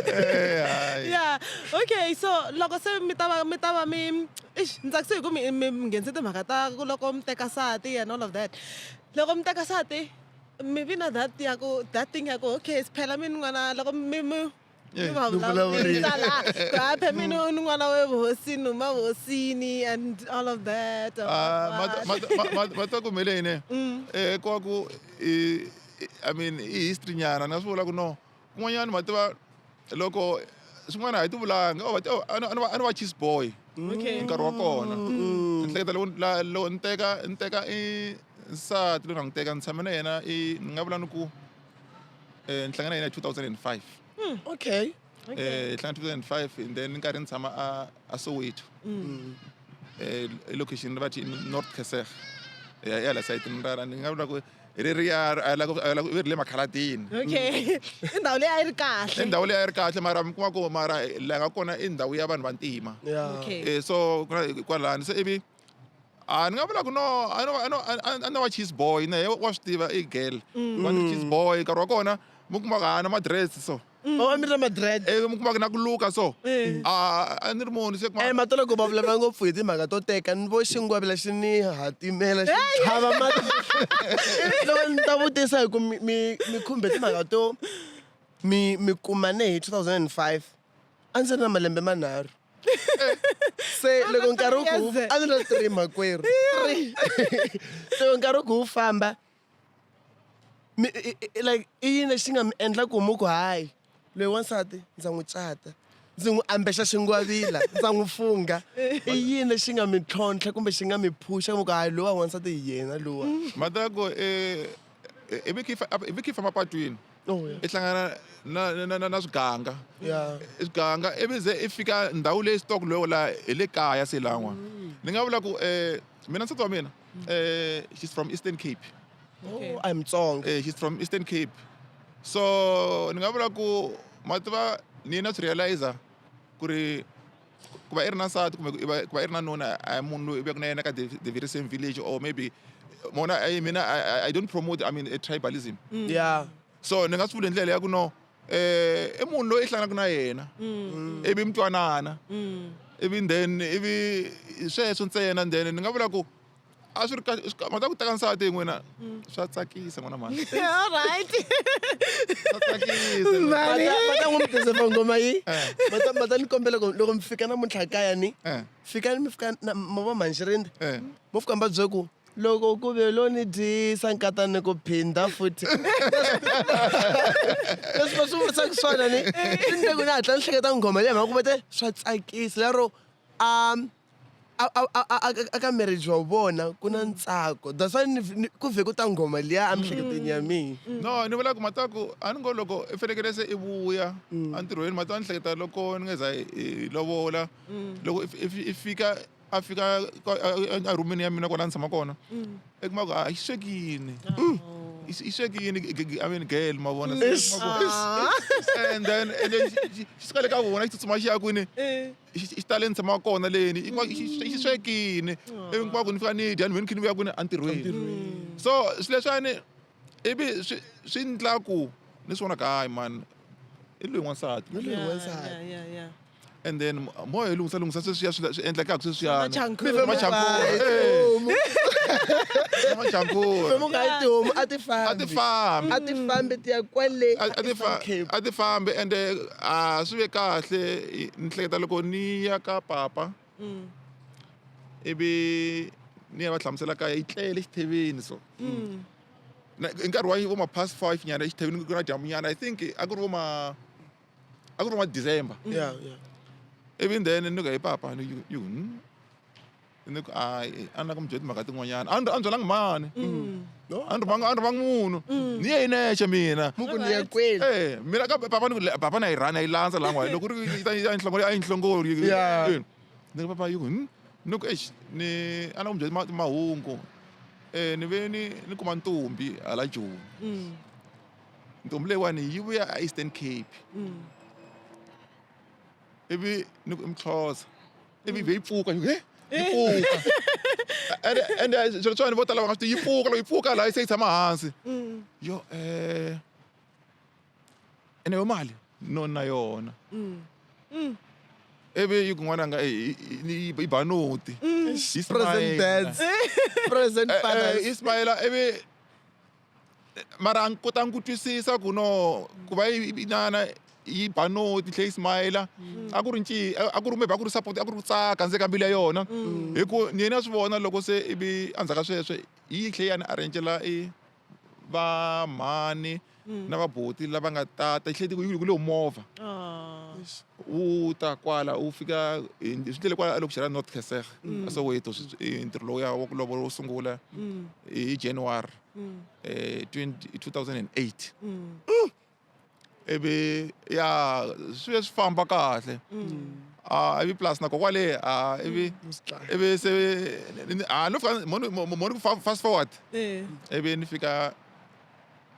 Eh, hayi. Yeah. Okay, so loko se mi ta va mi ta va mi ixi ni tsakise hi ku mi nghenise timhaka ta ku loko mi teka nsati and all of that. Loko mi teka nsati Mi vi na that ya ku that thing ya ku okay phela mi ni n'wana loko mi mi mi va Mi vulavurisa laha ku ha phela mi ni ni n'wana wa vuhosini huma vuhosini and all of that. Ah, ma ta ku mele yini kwa ku I mean i history nyana ni nga swi vula ku no kun'wanyana ma tiva loko swin'wana a hi ti vulanga oh, oh, a ni va a ni va cheese boy. Nkarhi wa kona ni hleketa loko loko ni teka ni teka i nsati loyi ni nga n'wi teka ni tshame na yena i ni nga vula ni ku ni hlangana na yena hi 2005. Hi hlangana 2005 and then ni karhi ni tshama a a Soweto. Elokixini va thi North Keseg ya ya la sayitini ra ni nga vula ku reriya a la ku a la ku i ri le makhaladini. Okay. I ndhawu leyi a yi ri kahle. I ndhawu leyi a yi ri kahle mara mi kuma ku mara laha nga kona i ndhawu ya vanhu vantima. So ku na kwalani se ivi a ni nga vula ku no a no a no a no va cheese boy na ye wa swi tiva i girl va ni cheese boy nkarhi wa kona mi kuma ku a na ma-dress so. Oh, a mi ri na ma-dread. Mi kuma ku na ku luka so. A ni ri munhu se kuma. Mati loko va vulavula ngopfu hi timhaka to teka ni vo xingwavila xi ni hatimela xi tlhava mati. Loko ni ta vutisa hi ku mi mi mi khumbe timhaka to mi mi kumane hi 2005 a ndzi ri na malembe manharhu. Se loko nkarhi wu ku a ni ri na 3 makwerhu. 3. Loko nkarhi wu ku wu famba mi like i yini lexi nga mi endla ku mi ku hayi loyi wansati ndza n'wi cata ndzi n'wi ambexa xingwavila ndza n'wi fungha i yini lexi nga mi tlhontlha kumbe xi nga mi phusha mi ku hayi lowa wansati hi yena lowa. Mhaka ya ku ivi khe ivi khe famba patwini. Oh, yeah. I hlangana na na na na swiganga. Yeah. Swiganga ivi ze i fika ndhawu leyi stock loyo la hi le kaya se lan'wa. Ni nga vula ku mina nsati wa mina she's from Eastern Cape. Oh, I'm Tsonga. She's from Eastern Cape. So ni nga vula ku ma tiva ni na swi realize ku ri ku va i ri na nsati kumbe ku va i ri na nuna a hi munhu loyi u vuyaka na yena ka the very same village or maybe mona mina I don't promote I mean tribalism. Yeah. So ni nga swi vula hi ndlela ya ku no i munhu loyi i hlanganaka na yena ivi mi twanana ivi then ivi sweswo ntsena then ni nga vula ku a swi ri kahle mhaka ku teka nsati n'wina swa tsakisa n'wana mhani. All right. Swa tsakisa. Va ta n'wi mi deserve nghoma yi va ta ni kombela ku loko mi fika namuntlha kaya ni fikani mi fika na ma va mhanxirindi mo fika mi va byela ku loko ku ve lo ni dyisa nkata ni ku phinda futhi leswi va swi vurisaka swona ni swi ni ku ni hatla ni hleketa nghoma leyi mhaka ku va te swa tsakisa lero a ka marriage wa vona ku na ntsako that's why ni ku vhe ku ta nghoma liya emiehleketweni ya mina. No ni vula ku mataku a ni ngo loko i fanekele se i vuya entirhweni mata ni hleketa loko ni nga za hi lovola loko i fika a fika a rhumini ya mina kwala ni tshama kona i kuma ku a yi swekini i swekini I mean girl ma vona and then and then xi suka le ka vona xi tsutsuma xi ya kwini xi ta le ni tshamaka kona leni i kuma xi swekini ivi hinkwako ni fika ni dya ni vhe ni khe ni vuya kwini entirhweni so swilo leswiwani ivi swi swi ndla ku ni swi vona ku hayi mani i loyi n'wansati Hi loyi n'wansati. And then mo hi lunghisa lunghisa sweswiya swi swi endlekaka sweswiyani Machankura. Machankura. Machankura. Mu nga yi tihomu a ti fambi. A ti fambi. A ti fambi ti ya kwale. A ti a ti fambi ende a swi ve kahle ni hleketa loko ni ya ka papa ivi ni ya va hlamusela kaya yi tlele xitheveni so hi nkarhi wa vo ma past 5 nyana exitheveni ku na dyambu nyana I think a ku ri vo ma a ku ri ma December. Yeah, yeah. Ivi then ni ku hey papa ni you ni ku hayi a ni la ku mi byela timhaka tin'wanyana a ni a ni byelangi mani a ni rhumanga a ni rhumanga munhu ni ye hi nexe mina Mu ku ni ya kwini? Eh mina ka papa ni ku papa na yi rhani yi landza la n'wa loko ku ri yi ta yi ta yi nhlongori a yi nhlongori Yeah. Ni ku papa yi ku ni ku eish ni a ni la ku mi byela mahungu ni ve ni ni kuma ntombi hala Joni. Ntombi leyiwani yi vuya a Eastern Cape. Ivi ni ku i Muxhosa ivi yi vhe yi pfuka yi ku he yi pfuka ende ende swilo leswiwani vo tala va nga swi tivi yi pfuka loko yi pfuka laha se yi tshama hansi yo ene yo mali no na yona ivi yi ku n'wananga yi ba noti yi Present dads. Present fathers. yi smayila ivi. Mara a ni kotanga ku twisisa ku no ku va yi nana yi ba noti tlhe yi smile a ku ri nci a ku ri maybe a ku ri support a ku ri ku tsaka ndzeni ka mbilu ya yona hi ku ni yena swi vona loko se ivi endzhaku ka sweswo yi tlhe ya ni arrangela i va mhani na vabuti lava nga tata yi tlhe yi ku lowu movha wu ta kwala wu fika swi tlele kwala elokixini ra North Keseg a Soweto ntirho lowuya wa ku lovola wo sungula hi January 20 2008 ivi ya swi ve swi famba kahle a ivi plus na kokwale a ivi ivi se a no fika mo ni ku fast forward ivi ni fika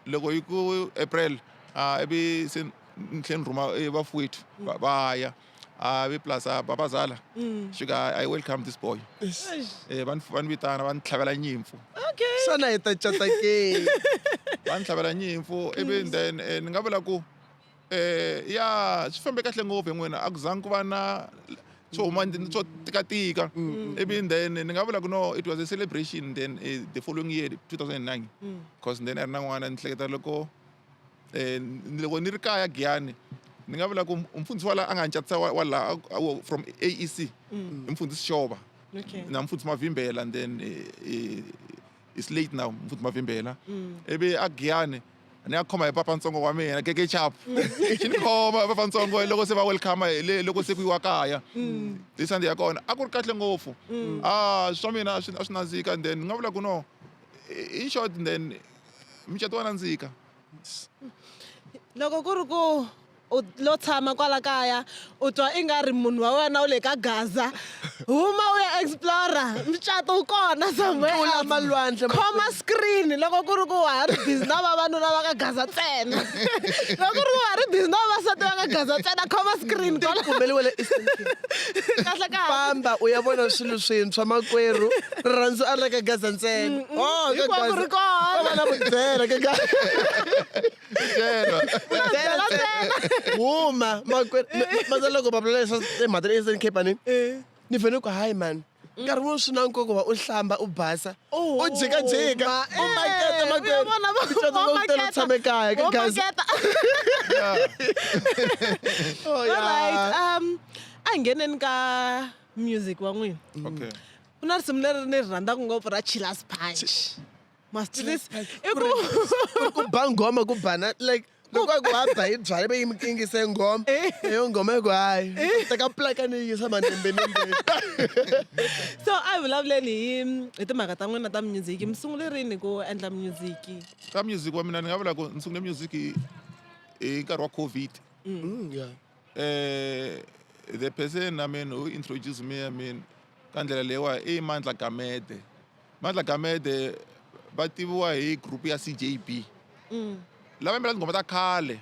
loko yi ku April a ivi se ni tlhela ni rhuma vafowethu va ya a vi plus a babazala fika I welcome this boy va ni va ni vitana va ni tlhavela nyimpfu Okay. Xana hi ta cata ke? Va ni tlhavela nyimpfu ivi then ni nga vula ku ya swi fambe kahle ngopfu hi n'wina a ku zangi ku va na swo huma swo tikatika ivi then ni nga vula ku no it was a celebration then the following year 2009 cause then a ri na n'wana ni hleketa loko loko ni ri kaya Giyani ni nga vula ku mfundhisi wa la a nga ni catisa wa la from AEC i mfundhisi Xova na mfundhisi Mavimbela and then it's late now mfundhisi Mavimbela ivi a Giyani ni ya khoma hi papantsongo wa mina keke chap xi ni khoma papantsongo loko se va welcome le loko se ku yiwa kaya hi Sunday ya kona a ku ri kahle ngopfu a swa mina a swi a swi nandzika and then ni nga vula ku no in short then mucato wa nandzika. Loko ku ri ku u lo tshama kwala kaya u twa i nga ri munhu wa wena u le ka Gaza huma u ya explore mucato wu kona somewhere Tlula else. malwandle. Khoma screen loko ku ri ku wa ha ri busy na vavanuna va ka Gaza ntsena loko ku ri ku wa ha ri busy na vavasati va ka Gaza ntsena khoma screen kwala Kumeliwe le Eastern Cape. kahle kahle Famba u ya vona swilo swintshwa makwerhu. Rirhandzu a ri le ka Gaza ntsena. Oh, ka Hinkwako Gaza. ri kona. Ko va na vudyela ka Gaza. Byela. Vudyela ntsena. Huma makwerhu. Maza loko va vulavula leswa timhaka ta le Eastern Cape ani. Ni vhele ku hayi man. Nkarhi wun'we swi na nkoka ku va u hlamba u basa. U jikajika. U maketa makwerhu. Micato lowu tele u tshame kaya ka Gaza. Oh, yeah. Alright, a hi ngheneni ka music wa n'wina. Okay. Ku na risimu leri ni ri rhandzaka ngopfu ra Chiller's Punch. Ma swi tivisa? I ku Ku ba nghoma ku bana like loko a ku ha ba hi byala va yi mi kingise nghoma. Leyo nghoma yi ku hayi. Teka plaka ni yi yisa manembenembe. So a hi vulavuleni hi hi timhaka ta n'wina ta music. Mi sungule rini ku endla music? Ka music wa mina ni nga vula ku ni sungule music hi hi nkarhi wa COVID. Yeah. The person I mean who introduced me I mean ka ndlela leyiwa i Mandla Gamede. Mandla Gamede va tiviwa hi group ya CJB. Lava yimbela tinghoma ta khale.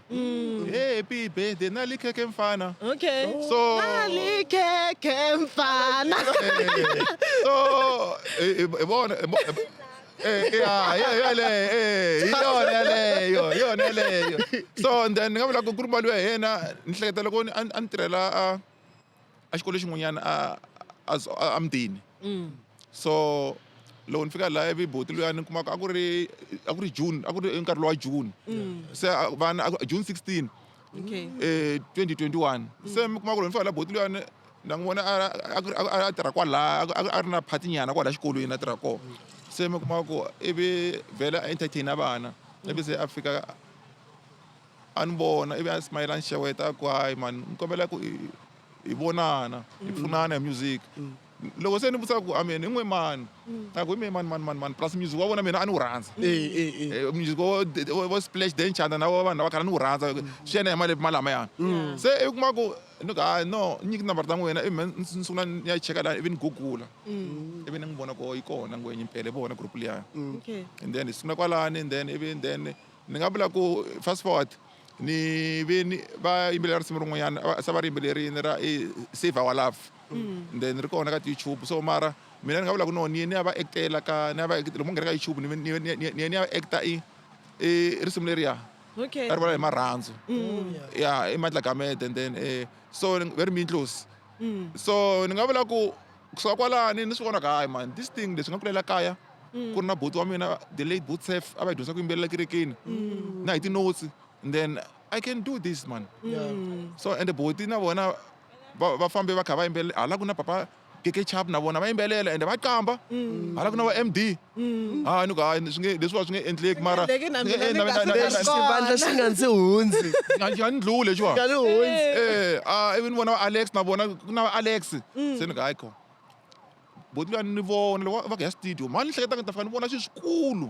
Happy birthday nali khekhe mfana. Okay. So Nali khekhe mfana. So hi vona ya yaleyo hi yona yaleyo hi yona yaleyo. So and then ni nga vula ku ku ri mali ya yena ni hleketa loko a ni tirhela a a xikolo xin'wanyana a a mutini. So loko ni fika laha ivi buti luya ni kumaka a ku ri June a ku ri nkarhi lowa June. Se vana June 16 2021 se mi kuma ku loko ni fika laha buti luya ni na n'wi vona a tirha kwala a ri na party nyana kwala xikolweni a tirha kona. Se mi kuma ku ivi vhele a entertain vana ivi se a fika a ni vona ivi a smile a ni xeweta a ku hayi man ni kombela ku hi vonana hi pfunana hi music. Loko se ni vutisa ku I mean hi n'we mani a ku hi me mani mani mani mani plus music wa vona mina a ni wu rhandza. Music wo Splash Dan Chanda na wa vanhu lava khale a ni wu rhandza swi ya na hi malembe malamayani. Se i kuma ku ni ku hayi no ni nyiki tinambara ta n'wina ivi ni sungula ni ya cheka laha ivi ni gugula ivi ni n'wi vona ku yi kona ngwenya impela hi vona group liya. And then hi sungula kwalani and then ivi then ni nga vula ku fast forward ni ve ni va yimbelela risimu rin'wanyana se va ri yimbelerini ra i Save Our Love and then ri kona ka ti-YouTube so mara mina ni nga vula ku no ni ye ni ya va actela ka ni ya va loko mo nghena ka YouTube ni ni ye ni ya va acta i i risimu leriya a ri vula hi marhandzu ya i Mandla Gamede and then so ve ri Mintlosi so ni nga vula ku kusuka kwalani ni swi vona ku hayi man this thing leswi nga kulela kaya. Ku ri na buti wa mina, the late Butsef, a va hi dyondzisa ku yimbelela kerekeni na hi ti-notes, and then I can do this, man. So and buti na vona va fambe va kha va yimbelela hala ku na papa Keke Chap, na vona va yimbelela ende va qamba hala ku na va MD. Hayi, ni ku hayi, swi nge leswiwa swi nge endleki, mara Endleki na mina ni na nga na- se Lexi xivandla xi nga ndzi hundzi. Nga ni ndluli lexiwa. Nga ni hundzi. A ivi ni vona va Alex, na vona ku na va Alex, se ni ku hayi kho boti luya ni vona loko va ku ya studio mani, ni hleketa ni ta fika ni vona swilo swikulu,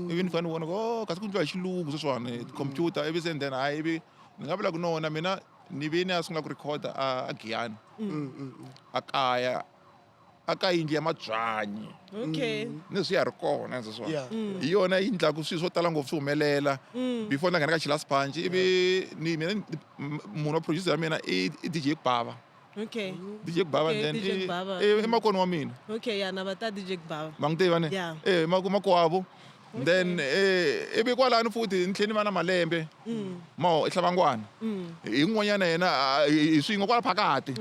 ivi ni fika ni vona ku oh, kasi ku endliwa hi xilungu sweswiwani, computer, ivi se then hayi, ivi ni nga vula ku no, na mina ni ve ni ya sungula ku rhikhoda a Giyani, a kaya, a ka yindlu ya mabyanyi. Ni swi ya ri kona sweswiwani. Hi yona yi endlaku swilo swo tala ngopfu swi humelela before ni nghena ka Chilas Punch. Ivi ni mina munhu wa producer ya mina i DJ Kubava. DJ Kubava. Okay, Then DJ Kubava. I makoni wa mina. Okay, ya na va ta DJ Kubava. Ma n'wi tiva ne? Yeah. Makwavo. Then ivi kwalano futhi ni tlhela ni va na malembe mo i Hlavangwana, hi n'wanyana yena, hi swin'we kwala phakati.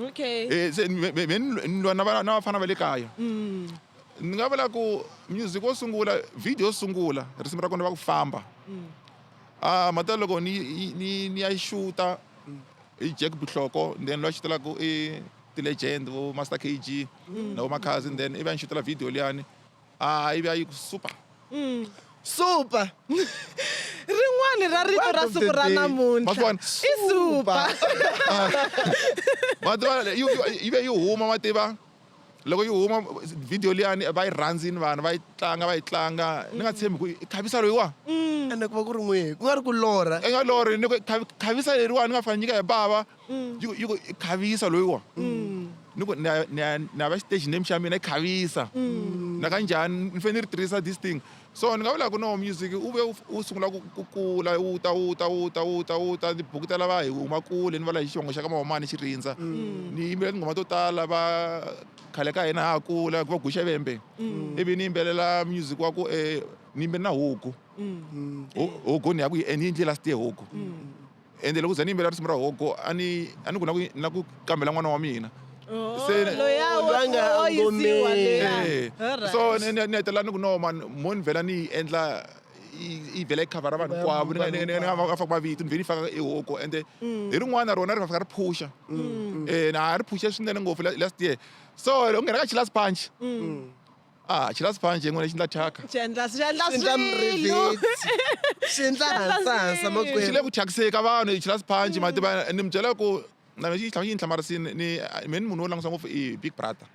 Se me ni lwa na na vafana va le kaya. Ni nga vula ku music wo sungula, video yo sungula, risimu ra kona va ku famba a mata loko ni ya xuta hi Jack Buhloko, then loyi a xutelaka i ti-legend vo Master KG na vo Makhadzi, then ivi a ni xutela video liyani, a ivi a yi ku super. Super. Rin'wani ra rito Word ra of the siku ra day. namuntlha. Ma swi vona? I super. Ma tiva yi ve yi huma, ma tiva loko yi huma video liyani va yi rhandzini, vanhu va yi tlanga, va yi tlanga, ni nga tshembi ku i khavisa loyiwa. Ende ku va ku ri n'wihi ku nga ri ku lorha? I nga lorhi, ni ku khavisa leriwani ni nga fane nyika hi bava, yi ku i khavisa loyiwa. Ni ku ni ya va stage name xa mina i khavisa na kanjhani, ni fanele ni ri tirhisa this thing. So ni nga vula ku no, music u ve wu sungula ku kula, wu ta, wu ta, wu ta, wu ta, wu ta. Ni bukutela va hi huma kule, ni vala hi xivongo xa ka Mawamani Xirindza, ni yimbelela tinghoma to tala va khale ka hina ha kula va guxa vembe, ivi ni yimbelela music wa ku ni yimbelela na huku. Huku ni ya ku yi ni endle last year huku, ende loko za ni yimbelela risimu ra huku, a ni ku na ku kambela n'wana wa mina. Oh, Se loya Loyi a nga wo yisiwa ngomeni. leya. So ni hetelela ni ku no man, mo ni vhela ni yi endla yi vhela yi khavhara vanhu hinkwavo, ni nga faki mavito, ni vhe ni faka i huku, ende hi rin'wana rona ri fika ri phusha, na ri phushe swinene ngopfu last year. So loko nghena ka Chilas Punch, ah, Chilas Punch yin'wana xi endla thyaka. Xi endla Xi endla swilo. mrivheti, xi endla hansahansa. Xi le Makwerhu. ku thyakiseni ka vanhu i Chilas Punch, ma tiva ni mi byela ku na xi tlhela xi ni hlamarisini. Ni me ni munhu wo langusa ngopfu i Big Brother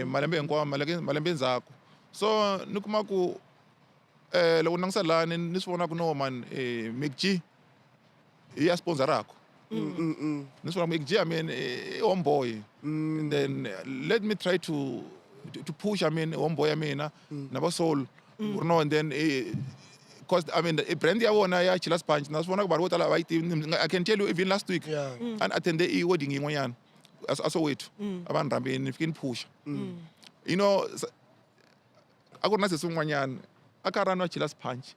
malembe hinkwawo, malembe endzhaku. So ni kuma ku loko ni langusa lani ni swi vona ku no man, McG hi ya sponsoraka, ni swi vona ku McG, I mean, i homeboy, and then let me try to push, I mean, homeboy ya mina na va soul ku ri no, and then cause I mean, i brand ya vona ya Chilas Punch, na swi vona ku vanhu vo tala va yi tivi. I can tell you, even last week a ni attende i wedding yin'wanyana a Soweto, a va ni rhambini, ni fike ni phusha, a ku ri na sesi un'wanyana a ka ra nwa Chilas Punch,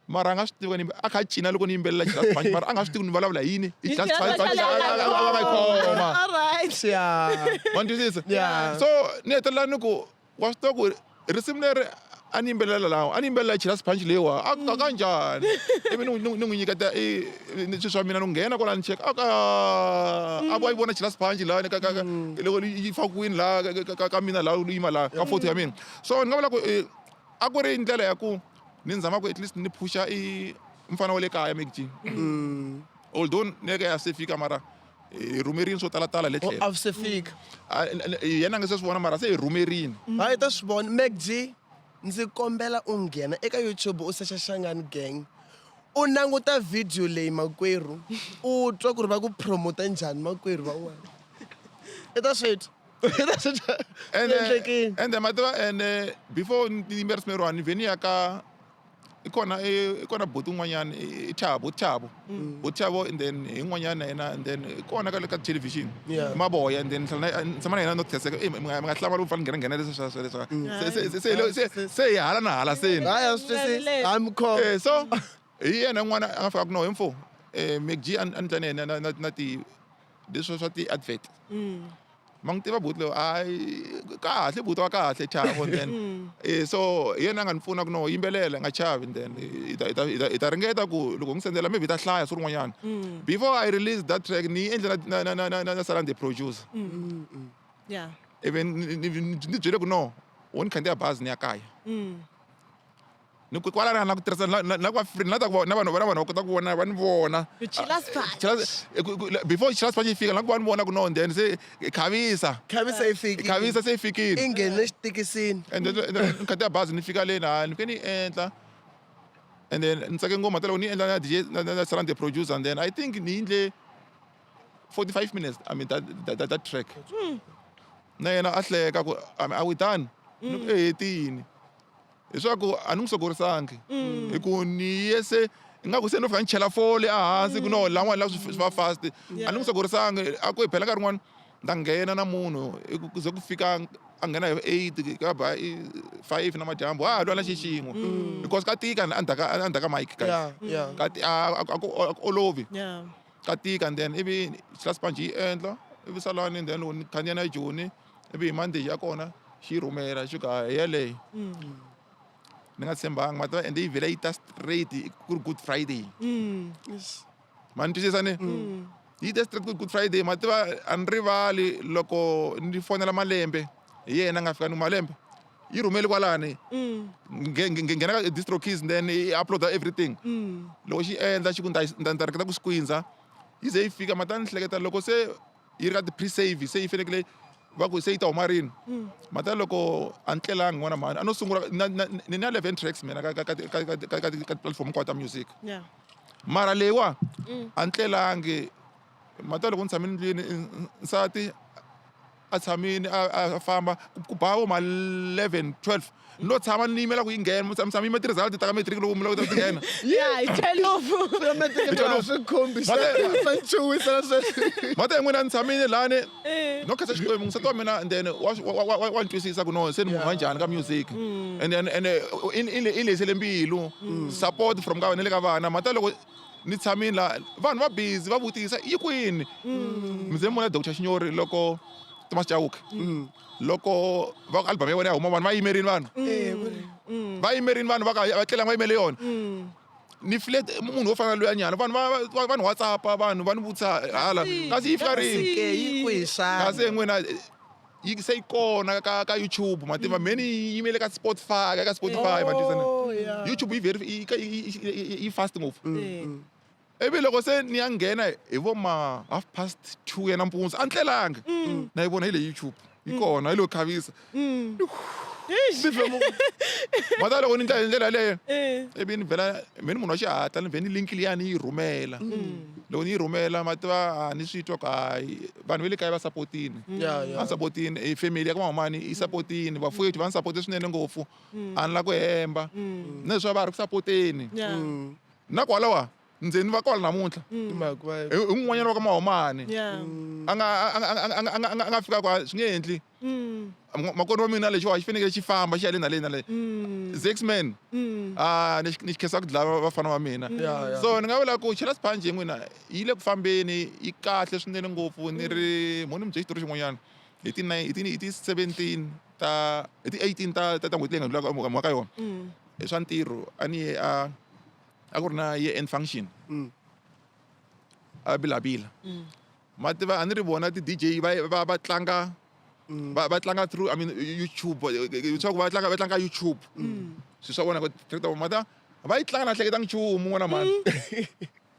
mara a nga swi tivi ku ni a kha a cina loko ni yimbelela Chilas Punch, mara a nga swi tivi ku ni vulavula yini i Chilas Punch, a va yi khoma. All right. Wa ni twisisa? Yeah. So ni hetelela ni ku wa swi tiva ku risimu leri a ni yimbelela lawa, a ni yimbelela Chilas Punch leyiwa, a ka kanjhani, ivi ni n'wi nyiketa swilo swa mina, ni nghena kwala ni cheka, a ka a va yi vona Chilas Punch laha loko yi fakiwini laha ka mina laha, yima laha ka photo ya mina. So ni nga vula ku a ku ri ndlela ya ku ni zama ku at least ni phusha i mfana wa le kaya McG, although neke ya se fika, mara hi rhumerini swo talatala le Oh, tlhelo. a swi se fika. Ah, yena a nga se swi vona, mara se hi rhumerini. Hayi, ta swi vona. MacG, ndzi kombela u nghena eka YouTube, u secha Shangani Gang, u languta video leyi makwerhu, u twa ku ri va ku promota njhani makwerhu van'wana. I ta swi twa, i ta swi twa. Ende Endlekini. Ende ma tiva, ende before ni yimbe risimu leriwani, ni vhe ni ya ka i kona buti un'wanyana, i Thabo, Thabo, buti Thabo, and then hi n'wanyana na yena, and then i kona ka le ka television. Mavoya, and then ni tshama na yena no theseka, mi nga hlamali u fanele nghena nghena leswi swa leswi se hi hala na hala seni. Hayi, a swi twisisi, hayi mikhoma. So hi yena n'wana a nga fika ku no hi mfo McG, a ni tla na yena na ti leswi swa ti-advert. Ma n'wi tiva buti loyi hayi kahle buti wa kahle chavo and then so hi yena a nga ni pfuna ku no yimbelela nga chavi and then hi ta hi ta hi ta hi ta ringeta ku loko n'wi sendela maybe hi ta hlaya siku rin'wanyana. Before I release that track ni yi endle na na na na na na Salani the producer. Yeah. Ivi ni byele ku no wo ni khandziya bazi ni ya kaya. Ni ku kwalano na ku tirhisa na ku va free na ta ku na vanhu na vanhu va kota ku vona va ni vona. Ku chila spatch. Chila before chila spatch yi fika na ku va ni vona ku no then se khavisa. Khavisa yi fikile. Khavisa se yi fikile. I nghene xitikisini. And then ni khandziya bazi ni fika le na ni fike ni endla. And then ni tsake ngoma ta loko ni endla na DJ na Salani the producer and then I think ni endle 45 minutes I mean that track. Na yena a hleka ku I mean are we done? Ni ku e hetini. Leswaku a ni n'wi sokorisangi hi ku ni ye se ingaku se no fika ni chela fole ehansi ku no lan'wani la swi va fast a ni n'wi sokorisangi a ku hi phela nkarhi wun'wani ni ta nghena na munhu ku ze ku fika a nghena hi 8 ka ba i 5 namadyambu wa ha lwa na xi xin'we because ka tika endzhaku ka endzhaku ka mic guys ka a ku olovi ka tika and then ivi xila yi endla ivi salani and then loko ni khandziya na Joni ivi hi Monday ya kona xi yi rhumela xi ku hi yeleyo ni nga tshembanga ma tiva ende yi vhela yi ta straight ku ri Good Friday. Ma ni twisisa ni yi te straight ku ri Good Friday ma tiva a ni rivali loko ni fonela Malembe hi yena a nga fika ni ku Malembe yi rhumeli kwalani nghena ka distro keys then yi upload-a everything loko xi endla xi ku ni ta ni ta ringeta ku squeeze yi ze yi fika ma ta ni hleketa loko se yi ri ka ti-pre-save se yi fanekele va ku se yi ta huma rini mata loko a ni tlelangi n'wana mhani a no sungula ni na 11 tracks mina ka ka ka ka ka ka ka ti-platform hinkwato ta music mara leyiwa a ni tlelangi mata loko ni tshame ndlwini nsati a tshamini a famba ku ba vo ma 11 12 ni lo tshama ni yimela ku yi nghena mi tshama yima ti-result ta ka matric loko mi lava ku ti nghena. Yeah, hi 12. Swi khombisa swa nchuwisa na sweswi. Mata n'wina ni tshamile lani no khensa Xikwembu nsati wa mina and then wa ni twisisa ku no se ni munhu wa njhani ka music and then and i lehisele mbilu support from ka na le ka vana mata loko ni tshamile la vanhu va busy va vutisa yi kwini mi ze mi vona Doctor Xinyori loko Thomas Chauke loko va ku album ya wena ya huma vanhu va yimerini vanhu va yimerini vanhu va ka va tlelanga va yimele yona ni file munhu wo fana na luya nyana vanhu va vanhu WhatsApp vanhu va ni vutisa hala kasi yi fika rini Ke yi kwihi xana? kasi n'wina yi se yi kona ka YouTube ma tiva many yi yimele ka Spotify ka Spotify ma twisisa Oh, yeah. YouTube yi very yi fast ngopfu ivi loko se ni ya nghena hi vo ma 2:30 ya nampundzu a ni tlelangi na yi vona hi le YouTube yi kona yi lo khavisa mata loko ni ndla hi ndlela yaleyo ivi ni vhela me ni munhu wa xihatla ni vhe ni link liya ni yi rhumela loko ni yi rhumela ma tiva ni swi twa ku hayi vanhu va le kaya va sapotini va sapotini i family ya ka mahumani yi sapotini vafowethu va ni sapote swinene ngopfu a ni la ku hemba na leswi va ha ri ku sapoteni na kwalawa ndzeni va kwala namuntlha hi un'wanyana wa ka mahumani a nga a nga fika kwa swi nge endli makoti wa mina lexiwa xi fanekele xi famba xi ya le na le na le Zexman a ni xi khensa ku dlaya vafana va mina so ni nga vula ku chela sponge n'wina yi le ku fambeni yi kahle swinene ngopfu ni ri mo ni mi byela xitori xin'wanyana hi ti 9 hi ti hi ti 17 ta hi ti 18 ta ta n'hweti leyi nga ndlula ka yona hi swa ntirho a ni ye a a ku ri na year end function a bilabila ma tiva a ni ri vona ti-DJ va tlanga va tlanga through I mean YouTube leswaku va tlanga YouTube swilo swa vona ku mata va yi tlanga na hleketanga nchumu n'wana mhani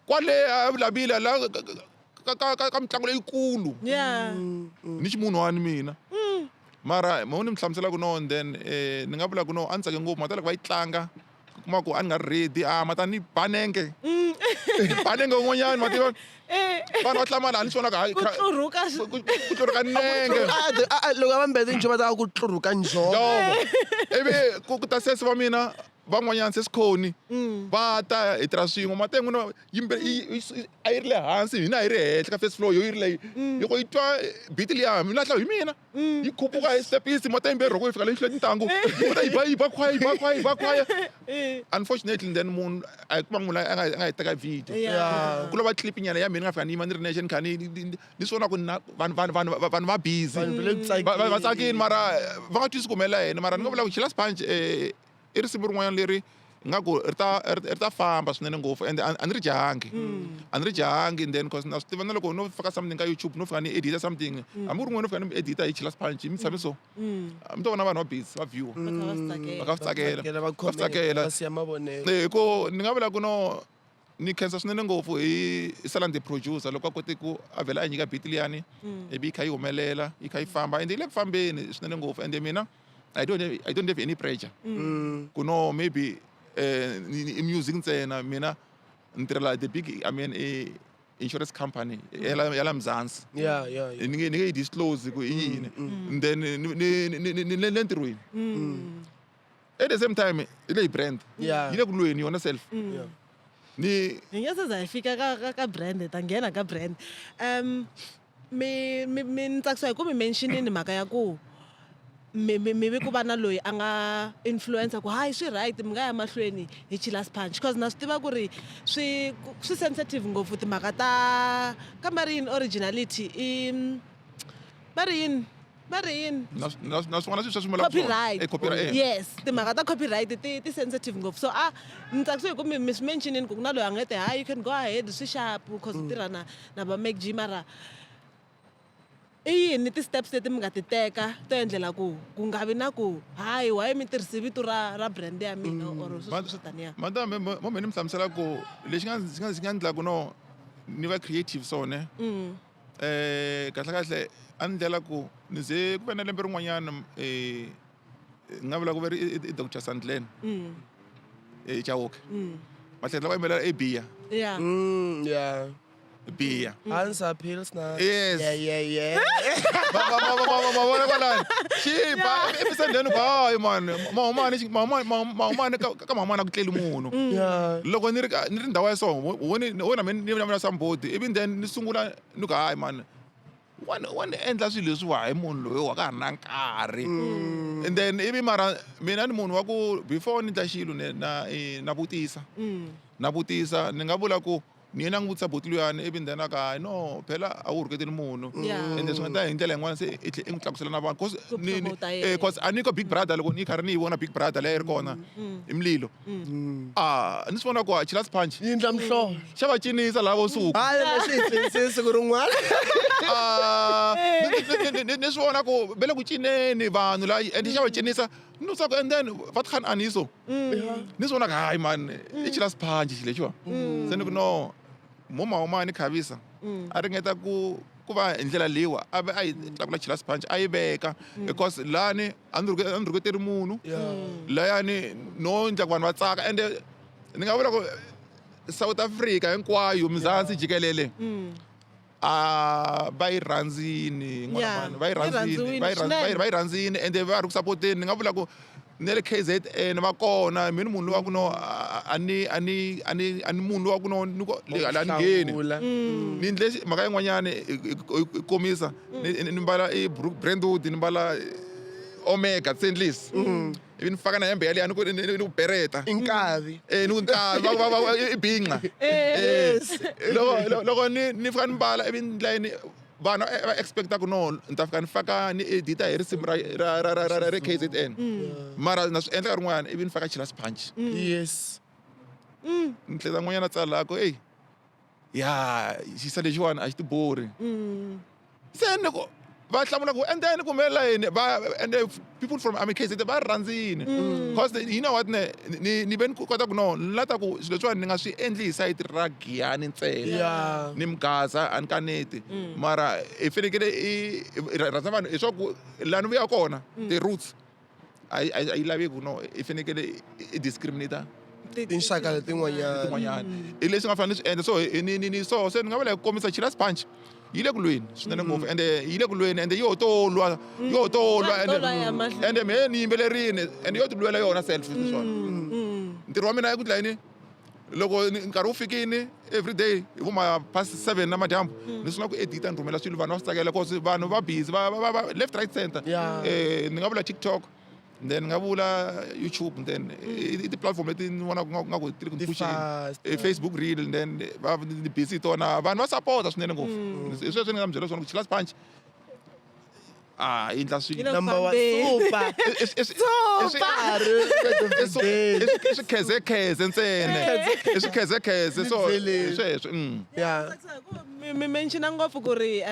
kwale a Bilabila la ka mitlangu leyikulu ni ximunhwani mina mara mo ni mi hlamusela ku no and then ni nga vula ku no a ni tsake ngopfu mata loko va yi tlanga u kuma ku a ni nga ri ready a mata ni ba nenge ni ba nenge un'wanyana ma tiva vanhu va hlamala a ni swi vona ku Ku tlurhuka ku tlurhuka nenge Loko a va mbete nchumu va ta ku tlurhuka njhovo njhovo ivi ku ta sesi va mina Van'wanyana se swikhoni va ta hi tirha swin'we mati n'wina a yi ri le hansi hina hi ri henhla ka first floor yo yi ri leyi loko yi twa beat liya mi lahla hi mina yi khupuka hi stepisi mati yimbirhi loko yi fika leyi hlula tintangu yi kota yi ba yi ba khwaya yi ba khwaya yi ba khwaya. Unfortunately then munhu a hi kuma munhu a nga yi teka video. Ku lava clip nyana ya mina nga fika ni yima ni ri nexe ni kha ni swi vona ku na vanhu va busy. Vanhu va le ku tsakeni. Va tsakini mara va nga twisisi ku humelela yini mara ni nga vula ku Chilas Punch i risimu rin'wanyana leri nga ku ri ta famba swinene ngopfu ende a ni ri jahangi, a ni ri jahangi. And then cause na swi tiva na loko no faka something ka YouTube, no fika ni edita something, hambi ku ri n'we no fika ni edita hi Chilas Punch mi tshame so mi ta vona vanhu va busy va view. Va kha va swi tsakela. Va kha swi tsakela. Va Va swi tsakela. va siya mavonelo. Eh, ko ni nga vula ku no ni khensa swinene ngopfu hi Salan the producer loko a kote ku a vhela a nyika beat liyani ivi yi kha yi humelela yi kha yi famba ende yi le ku fambeni swinene ngopfu. Ende mina I don't have any pressure ku no maybe i music ntsena. Mina ni tirhela the big, I mean, i insurance company ya la Mzansi. Ni nge yi disclose ku i yini. And then ni le ntirhweni at the same time i le hi brand yi le ku lweni yona self ni Hi nge se za hi fika ka brand, hi ta nghena ka brand. Mi ni tsakisiwa hi ku mi mentionini mhaka ya ku mi vi ku va na loyi a nga influencer ku hayi swi right mi nga ya mahlweni hi Chilas Punch, cause na swi tiva ku ri swi sensitive ngopfu timhaka ta ka ma ri yini originality i va ri yini va ri yini. Na swin'wana swilo sweswi mi lavaka swona. Copyright. Eh, copyright, eh. Yes, timhaka ta copyright ti sensitive ngopfu, so a ni tsakisiwe hi ku mi swi mentionini ku ku na loyi a nga te hayi, you can go ahead, swi sharp cause u tirha na va Mac G. Mara i yini ti-steps leti mi nga ti teka to endlela ku ku nga vi na ku hayi why mi tirhisi vito ra brand ya mina or sweswo swo taniya? Madame, mo me ni mi hlamusela ku lexi xi nga endla ku no ni va creative so ne kahle kahle a ni ndlela ku ni ze ku ve na lembe rin'wanyana ni nga vula ku ve ri i Dr Sandlen Chauke matlhela va yimbelela e biya. Biya. Hansa Pilsner. Yes. Yeah. Ma vona kwalani xiba emisendeni ku hayi mani mahumani ka mahumani a ku tleli munhu. Loko ni ri ndhawu ya so wo na mina ni vulavula somebody ivi then ni sungula ni ku hayi mani wa ni endla swilo leswiwa hi munhu loyi wa ka ha ri na nkarhi. And then ivi mara mina ni munhu wa ku before ni endla xilo ni na vutisa, na vutisa. Ni nga vula ku ni yena n'wi vutisa buti luyani ivi then a ka hayi no phela a wu rhuketeli munhu. Ende swi nga ta hi ndlela yin'wana se i tlhe i n'wi tlakusela na vanhu cause Ku promota eh, yena. cause a ni ko Big Brother loko ni karhi ni yi vona Big Brother leyi yi ri kona i mililo a ni swi vona ku a Chilas Punch Yindla mhlolo. Xa va cinisa lava vo suka. Hayi leswi hi tlhenise siku rin'wana. Ah, ni swi vona ku ve le ku cineni vanhu la ende xa va cinisa ni swa ku and then va ti khani aniso ni swi vona ku hayi man i Chilas Punch xi lexiwa se ni ku no mo ni khavisa a ringeta ku va hi ndlela leyiwa a ve a yi tlakula Chilas Punch a yi veka because lani a ni rhuketeri munhu layani no endla ku vanhu va tsaka. Ende ni nga vula ku South Africa hinkwayo Mzansi jikelele a va yi rhandzini n'wana mani va yi Yi rhandzini rhandziwile va yi swinene. Va yi rhandzini ende va ri ku sapoteni. Ni nga vula ku ne le KZN va kona mina munhu lowa ku no a ni munhu lowa ku no ni ku a ni ngheni. Hlawula. Ni endle mhaka yin'wanyani i komisa ni mbala i Brentwood ni mbala Omega Stainless ivi ni faka na hembe yaliya ni ku ni ku bereta. Inkavi. Eh, ni ku nkavi i binqa. Eh. Loko ni fika ni mbala ivi ni layini vanhu va expecta ku no ni ta fika ni faka ni edita hi risimu ra KZN mara na swi endla ka rin'wana ivi ni faka Chilas Punch. Ni tlhela n'wanyana tsala ku ey ya xisa lexiwani a xi ti bori se ni ku va hlamula ku and then ku humelela yini va and the people from I mean KZN va ri rhandzini because you know what ne ni ve ni kota ku no ni lata ku swilo leswiwani ni nga swi endli hi sayiti ra Giyani ntsena. Ni Mgaza a ni kaneti mara i fanekele i rhandza vanhu hi swa ku laha ni vuyaka kona the roots a yi laveki no i fanekele i discriminate Tinxaka letin'wanyana. Tin'wanyana i leswi nga fanele swi endla so ni so se ni nga vula hi ku komisa Chilas Punch yi le ku lweni swinene ngopfu ende yi le ku lweni ende yo to lwa yo to lwa. Ya to lwa ya mahlweni. Ende mehe ni yimbelerini ende yo ti lwela yona self swona. Ntirho wa mina i ku ndla yini? Loko nkarhi wu fikini every day hi vo ma past 7 namadyambu ni sungula ku edita, ni rhumela swilo vanhu va swi tsakela, cause vanhu va busy va left, right, center. Ni nga vula TikTok, then ni nga vula YouTube, then i ti-platform leti ni vonaka nga ku ti ri ku Ti pusheni. fast. Facebook reel, then va ni busy hi tona, vanhu va sapota swinene ngopfu. Hi sweswo ni nga mi byela swona ku Chilas Punch a endla swilo. You know, Number one. Fambeni. Super. I swikhezekheze ntsena, i swikhezekheze, so Ni byeleni. sweswo. Yeah. Mi mention ngopfu ku ri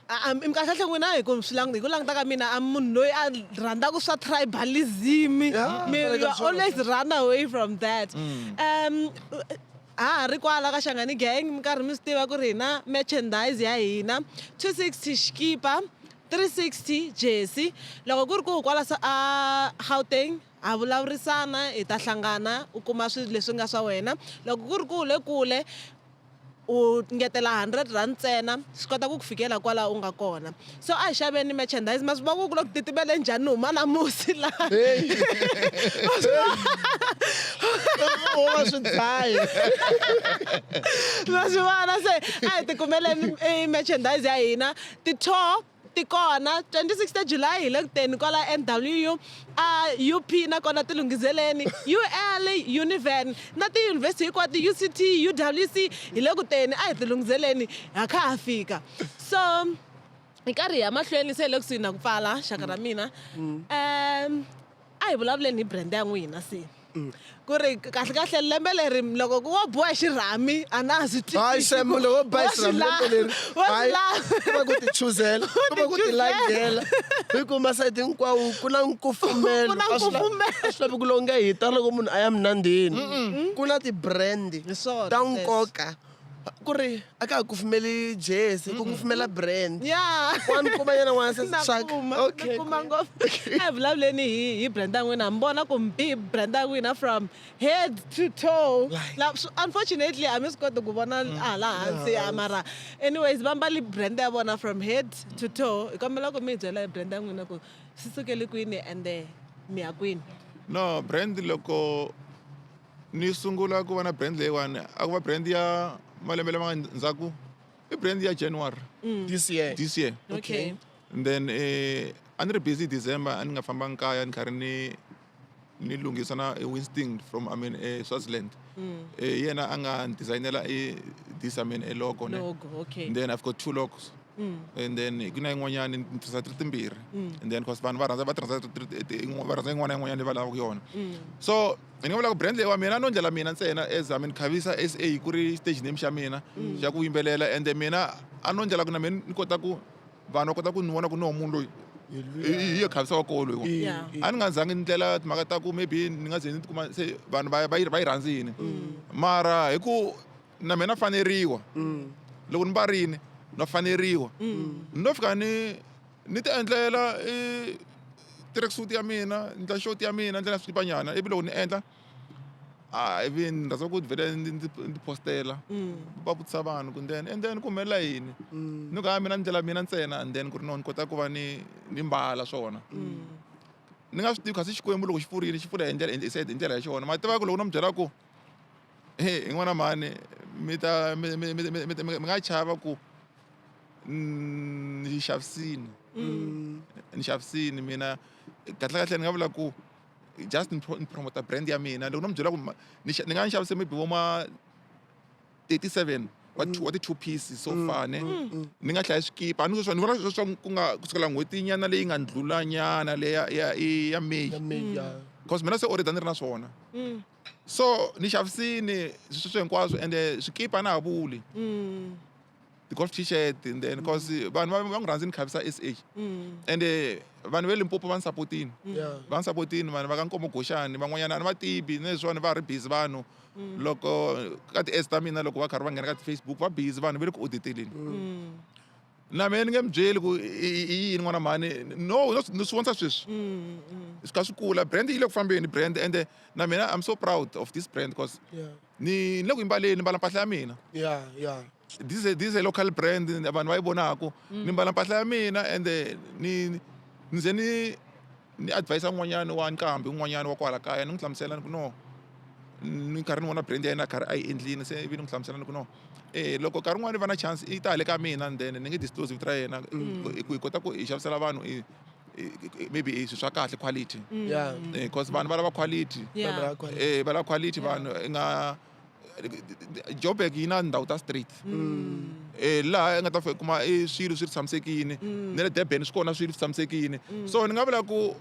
kahle n'wina hi ku swi languta, hi ku languta ka mina, a munhu loyi a rhandzaka swa tribalism, Yeah, mi like you sure. always run away from that. Ha ha ri kwala ka Shangani Gang, mi karhi mi swi tiva ku ri hina merchandise ya hina 260 xikipa, 360 jersey. Loko ku ri ku kwala a Gauteng, ha vulavurisana, hi ta hlangana, u kuma swilo leswi nga swa wena. Loko ku ri ku le kule, u ngetela R100 ntsena, swi kota ku ku fikela kwala u nga kona. So a hi xaveni merchandise. Ma swi vona ku loko titimele njhani, ni huma na musi laha. Hey. U nga swi dlaya. Ma swi vona se a hi tikumeleni i merchandise ya hina. Ti-tour ti kona 26 ta July, hi le ku teni kwala NWU, a UP nakona tilunghiseleni, UL, Univen na tiyunivhesiti hinkwato, UCT, UWC, hi le ku teni, a hi tilunghiseleni, ha kha ha fika. So hi karhi hi ya mahlweni, se hi le kusuhi na ku pfala xaka ra mina. A hi vulavuleni hi brand ya n'wina, se ku ri kahle kahle lembe leri loko ku wo biwa hi xirhami, a na ha swi Hayi twisisi xem, ku loko wo ba wa hi swi xirhami lembe leri, wa swi hayi, lava. ku va ku ti chuzela, ku va ku ti langela, hi ku masayiti hinkwawo ku na nkufumelo. Ku na A swi nkufumelo. A swi lavi ku longa hita loko munhu a ya minandzeni, ku na ti-brand Hi swona ta sweswo. nkoka, ku ri a ka ha kufumeli jesi, ku kufumela brand. Wa ni kuma nyana n'wana se Na swaka. kuma, Okay. na kuma ngopfu. A hi vulavuleni hi brand ya n'wina. Mi vona ku mbi brand ya n'wina from head to toe. Unfortunately a mi swi koti ku vona hala hansi ya, mara anyways va mbali brand ya vona from head to toe. Hi kombela ku mi hi byela hi brand ya n'wina, ku swi sukele kwini and mi ya kwini. No, brand, loko ni sungula ku va na brand leyiwani, a ku va brand ya malembe lama nga ndzhaku, i brand ya January This year. This year. And then a ni ri busy December, a ni nga fambanga kaya, ni karhi ni lunghisa na Winston from, I mean, Swaziland. Yena a nga ni designela i this, I mean, e logo ne. Logo, okay. And then I've got two logos. And then ku na yin'wanyani ni tirhisa ti ri timbirhi. And then cause vanhu va rhandza, va tirhisa va rhandza yin'wana na yin'wanyana leyi va lavaka yona. So ni nga vula ku brand leyiwa mina no ndlela mina ntsena as, I mean, Khavisa SA, ku ri stage name xa mina xa ku yimbelela, ende mina a no ndlela ku na mina ni kota ku vanhu va kota ku ni vona ku no munhu loyi hi ye Khavisa wa koho loyi. A ni nga zangi ni ndlela timhaka ta ku maybe ni nga ze ni tikuma se vanhu va yi rhandzini, mara hi ku na mina faneriwa loko ni mbarini, na faneriwa, no fika ni ti endlela i tracksuit ya mina, ni ndla short ya mina, ndlela swikipanyana, ivi loko ni endla a ivi ni rhandza ku vhele ni postela, va vutisa vanhu ku then and then ku humelela yini, ni ku ha mina ni ndlela mina ntsena, and then ku ri no ni kota ku va ni mbala swona, ni nga swi tivi kasi Xikwembu loko xi pfurile, xi pfula hi ndlela hi ndlela ya xona. Ma tiva ku loko no mi byela ku he n'wana mhani, mi ta mi nga chava ku ni xavisini, ni xavisini mina. Kahle kahle ni nga vula ku just ni promota brand ya mina. Loko no mi byela ku ni nga ni xavise maybe vo ma 37 wa ti-two piece so far ne, ni nga hlayi swikipa, a ni sweswo ni vona sweswo ku nga kusukela n'hweti nyana leyi nga ndlula nyana leya ya May. Ya May, yeah. Cause mina se already a ni ri na swona, so ni xavisini sweswo hinkwaswo, ende swikipa a na ha vuli, ti-golf t-shirt, and then cause vanhu va n'wi rhandzi ni Khavisa SA, ende vanhu va le Limpopo va ni sapotini. Va ni sapotini vanhu va ka Nkomo Goxani, van'wanyana a ni va tivi neswona, va ri busy vanhu loko ka ti-ads ta mina, loko va karhi va nghena ka ti-Facebook, va busy vanhu va le ku auditeleni. Na mina ni nge mi byeli ku i yini n'wana mhani, no ni swi vonisa sweswi swi kha swi kula. Brand yi le ku fambeni brand, ende na mina I'm so proud of this brand because ni le ku yimbaleni, ni mbala mpahla ya mina. This is a local brand, vanhu va yi vonaku ni mbala mpahla ya mina, ende ni ze ni advise un'wanyani wa nqambi, un'wanyani wa kwala kaya, ni n'wi hlamusela ni ku no. Ni karhi ni vona brand ya yena a karhi a yi endlini, se ivi ni n'wi hlamusela ni ku no, loko nkarhi wun'wani va na chance i ta le ka mina, and then ni nge disclose vito ra yena, ku hi kota ku hi xavisela vanhu maybe i swilo swa kahle, quality. Cause vanhu va lava quality. Yeah. Vanhu va quality. Va lava quality vanhu. I nga Joburg yi na ndhawu ta street, laha i nga ta fika kuma i swilo swi tshamisekile, na le Durban swi kona swilo swi tshamisekile. So ni nga vula ku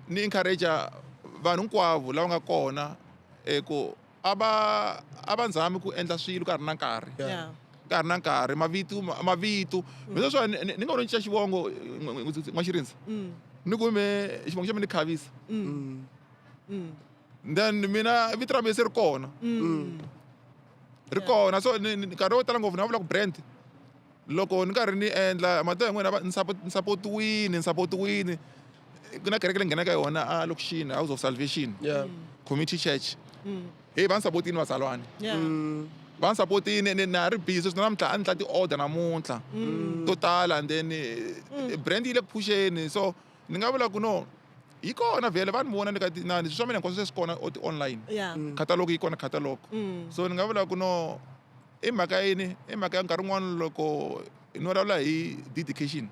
ni encourage vanhu hinkwavo lava nga kona, ku a va zami ku endla swilo ka ha ri na nkarhi. Nkarhi na nkarhi, mavito mi sweswiwa ni nga voni cinca xivongo n'waxirindza, ni ku me xivongo xa mina ni Khavisa, then mina vito ra mina se ri kona, ri kona. So nkarhi wo tala ngopfu ni nga vula ku brand loko ni karhi ni endla mati ya n'wina, ni sapotiwini, ni sapotiwini. Ku na kereke leyi nghenaka yona a lokixini, House of Salvation Community Church. Hey, va ni sapotini vazalwane. Va ni sapotini. Ni na ha ri busy sweswi, namuntlha a ni tla ti-order namuntlha to tala, and then brand yi le ku phuxeni. So ni nga vula ku no, yi kona vhele, va ni vona ni ka tinani swilo swa mina hinkwaswo se swi kona online. Catalog yi kona, catalog. So ni nga vula ku no, i mhaka yini? I mhaka ya nkarhi wun'wani loko ni vulavula hi dedication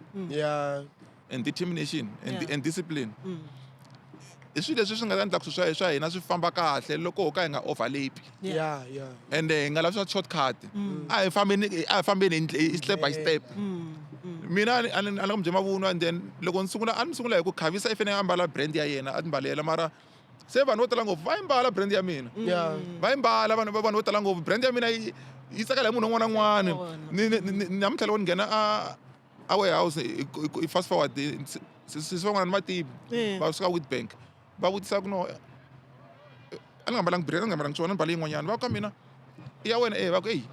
and determination and discipline, i swilo leswi swi nga ta endla ku swilo swa hina swi famba kahle loko ho ka hi nga overlap. And hi nga lavi swa shortcut. A hi fambeni hi step by step. Mina a ni la ku mi byela mavunwa. And then loko ni sungula, a ni sungula hi ku Khavisa i fanele a mbala brand ya yena, a ti mbalela, mara se vanhu vo tala ngopfu va yi mbala brand ya mina. Va yi mbala vanhu vo tala ngopfu brand ya mina, yi tsakela hi munhu un'wana na un'wana. Kona. Ni namuntlha loko ni nghena a warehouse, i fast forward, sesi van'wana ni va tivi, va suka Witbank, va vutisa ku no, a ni nga mbalangi brand, a ni nga mbalangi swona, ni mbale yin'wanyana. Va ku ka mina, i ya wena? E, va ku eyi,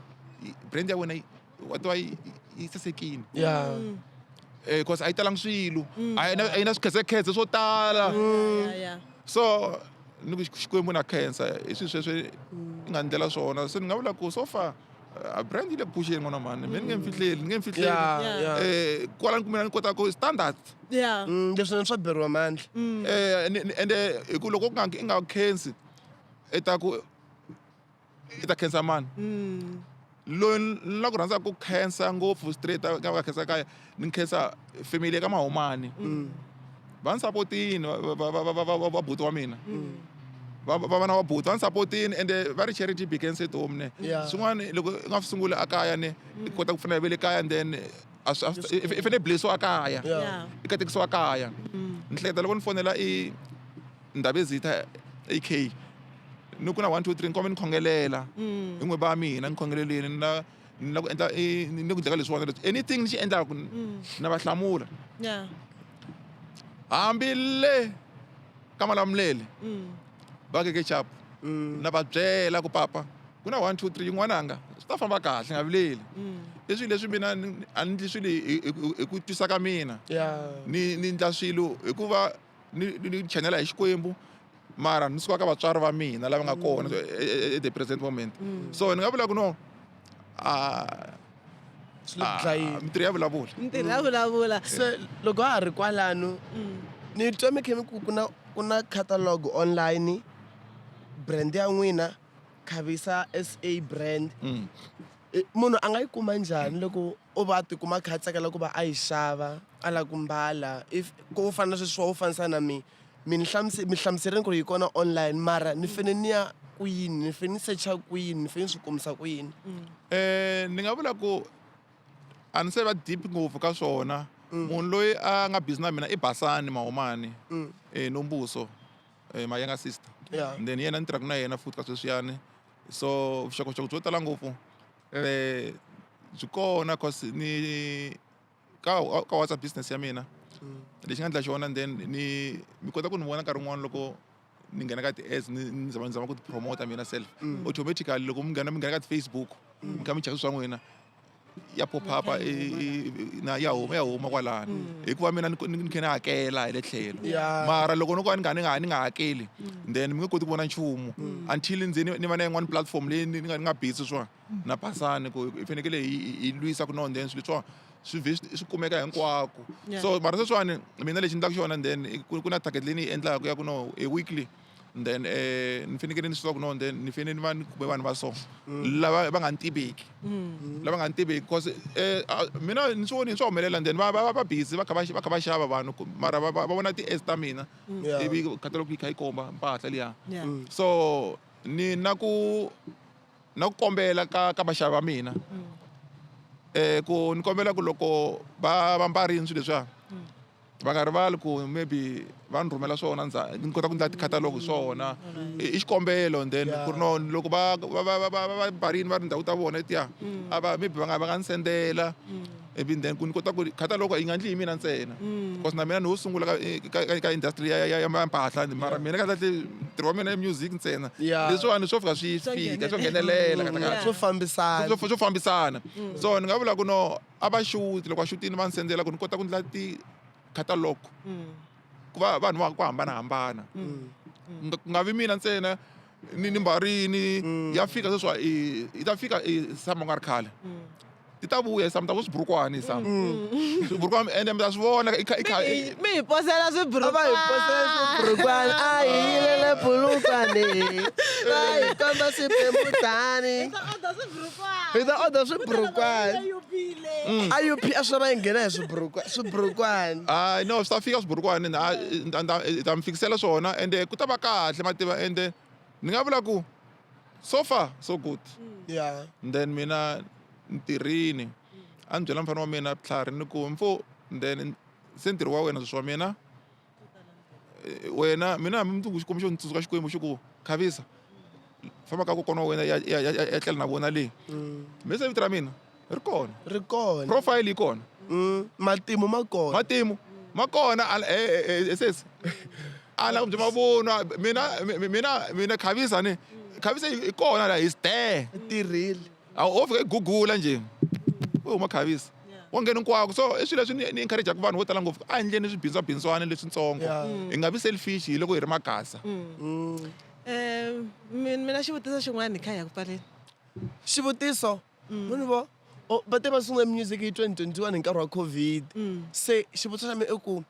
brand ya wena wa tiva yi sasekile. Cause a yi talangi swilo, a yi na swikhetsekhetse swo tala. So ni ku Xikwembu na khensa i swilo sweswo i nga ndlela swona. So ni nga vula ku so far a brand yi le ku phuxeni, n'wana mhani, me ni nge mi fihleli, ni nge mi fihleli. Kwala ni kumela ni kota ku standard. Leswi swa beriwa mandla. Ende hi ku loko u nga i nga khensi, i ta ku i ta khensa mani? Loyi ni la ku rhandzaka ku khensa ngopfu straight ka va khensa kaya, ni khensa family ya ka Mahumani. Va ni sapotini, va buti wa mina, va vana va buti va ni sapotini. Ende va ri charity begins at home, ne? Swin'wana loko i nga swi sunguli a kaya, ne i kota ku pfuna va le kaya, and then i fanele blessiwa a kaya. I katekisiwa kaya. Ni hleketa loko ni fonela i Ndabezitha AK, ni ku na 1 2 3, ni kombe ni khongelela hi n'we va mina, ni khongeleleni, ni la ku endla ni ku endla ka leswiwani, leswi anything ni xi endlaku na va hlamula. Hambi le ka Malamulele, va keke chapu, na va byela ku papa ku na 1 2 3, yin'wananga swi ta famba kahle, nga vileli. I swilo leswi mina a ni ndli swilo hi ku twisa ka mina. Ni ndla swilo hikuva ni chanela hi Xikwembu, mara ni suka ka vatswari va mina lava nga kona at the present moment. So ni nga vula ku no, a Swi le ku dlayeni. Mintirho ya vulavula. Ntirho ya vulavula. Se loko ha ha ri kwalano, ni twa mi khe mi ku ku na catalog online, brand ya n'wina, Khavisa SA brand. Munhu a nga yi kuma njhani loko o va a tikuma a kha a tsakela ku va a yi xava, a lava ku mbala? If ko fana na sweswiwa wo fanisa na mi ni mi hlamuserini ku ri yi kona online, mara ni fane ni ya kwini, ni fane ni secha kwini, ni fane ni swi kumisa ku yini? Ni nga vula ku a ni se va deep ngopfu ka swona. Munhu loyi a nga busy na mina i Basani Mahumani, Nombuso, my younger sister. And then yena ni tirhaka na yena futhi ka sweswiyani. So vuxokoxoko byo tala ngopfu byi kona, cause ni ka WhatsApp business ya mina lexi nga endla xona. And then ni mi kota ku ni vona nkarhi wun'wani loko ni nghena ka ti-ads, ni zama ku ti promota mina self automatically. Loko mi nghena ka ti-Facebook, mi kha mi cheka swa n'wina, ya pop up na ya huma kwalano, hikuva mina ni kha ni hakela hi le tlhelo. Mara loko no ka ni nga hakeli, then mi nge koti ku vona nchumu until ndzi ni va na yin'wana platform leyi ni nga busy swona na Basani, ku hi fanekele hi lwisa ku no, then swilo leswiwa swi vhe swi kumeka hinkwako. So mara sweswiwani mina lexi ni endlaka xona, then ku na target leyi ni yi endlaka ya ku no, hi weekly. Then ni fanekele ni swi tiva ku no then ni fanele ni va ni kume vanhu va so lava va nga ni tiveki, lava nga ni tiveki, cause mina ni swi voni swa humelela. Then va busy va kha va xava vanhu mara va vona ti-ads ta mina ivi catalog yi kha yi komba mpahla liya. So ni na ku kombela ka vaxavi va mina ku ni kombela ku loko va mbarini swilo leswiya, va nga rivali ku maybe va ni rhumela swona ni kota ku endla ti-catalog hi swona. I xikombelo. And then ku ri no loko va mbarini va ri ndhawu ta vona letiya, a va maybe va nga ni sendela ivi then ku ni kota ku catalog yi nga ndli hi mina ntsena, because na mina ni wo sungula ka industry ya mpahla, mara mina kahle kahle ntirho wa mina i music ntsena. Leswiwani swo fika swi Swo fika swo nghenelela. nghenelela kahle kahle. Swo fambisana. Swo fambisana. So ni nga vula ku no a va xuti, loko va xutini va ni sendela ku ni kota ku endla ti-catalog ku va vanhu va ku hambanahambana. Ku nga vi mina ntsena ni mbarini. Ya fika sweswiwa, yi ta fika i sama ku nga ri khale, ti ta vuya i sama ta ku swiburukwani, i sama swiburukwani, ende mi ta swi vona i kha Mi hi posela A va hi posela swiburukwani, a hi yilele bulukwane, va hi komba swipembutani, hi ta order swiburukwani. A UP a swi lava yi nghena hi swiburukwani. Hayi no, swi ta fika swiburukwani, ta mi fikisela swona, ende ku ta va kahle ma tiva. Ende ni nga vula ku so far so good. Then mina ni tirhini, a ni byela mfana wa mina tlhari ni ku mfo, then se ntirho wa wena sweswi wa mina, wena mina hambi mundzuku Xikwembu xo ni tsundzuka, Xikwembu xi ku khavisa famba ka kokwana wa wena ya tlela na vona le, mi se vito ra mina ri kona. Ri kona. Profile yi kona. Matimu ma kona. Matimu ma kona. Sesi a la ku byi mavunwa mina mina khavisa ni khavisa yi kona la is there. Tirhile. A wo fika i gugula nje u huma khavisa wa nghena hinkwako. So i swilo leswi ni encourage-aka vanhu vo tala ngopfu, a endleni swibindzwabindzwana leswitsongo, hi nga vi selfish hi loko hi ri magasa. Mina xivutiso xin'wana hi kha hi ya ku pfaleni. Xivutiso munhu vo va te va sungula music hi 2021 hi nkarhi wa COVID. Se xivutiso xa mina i ku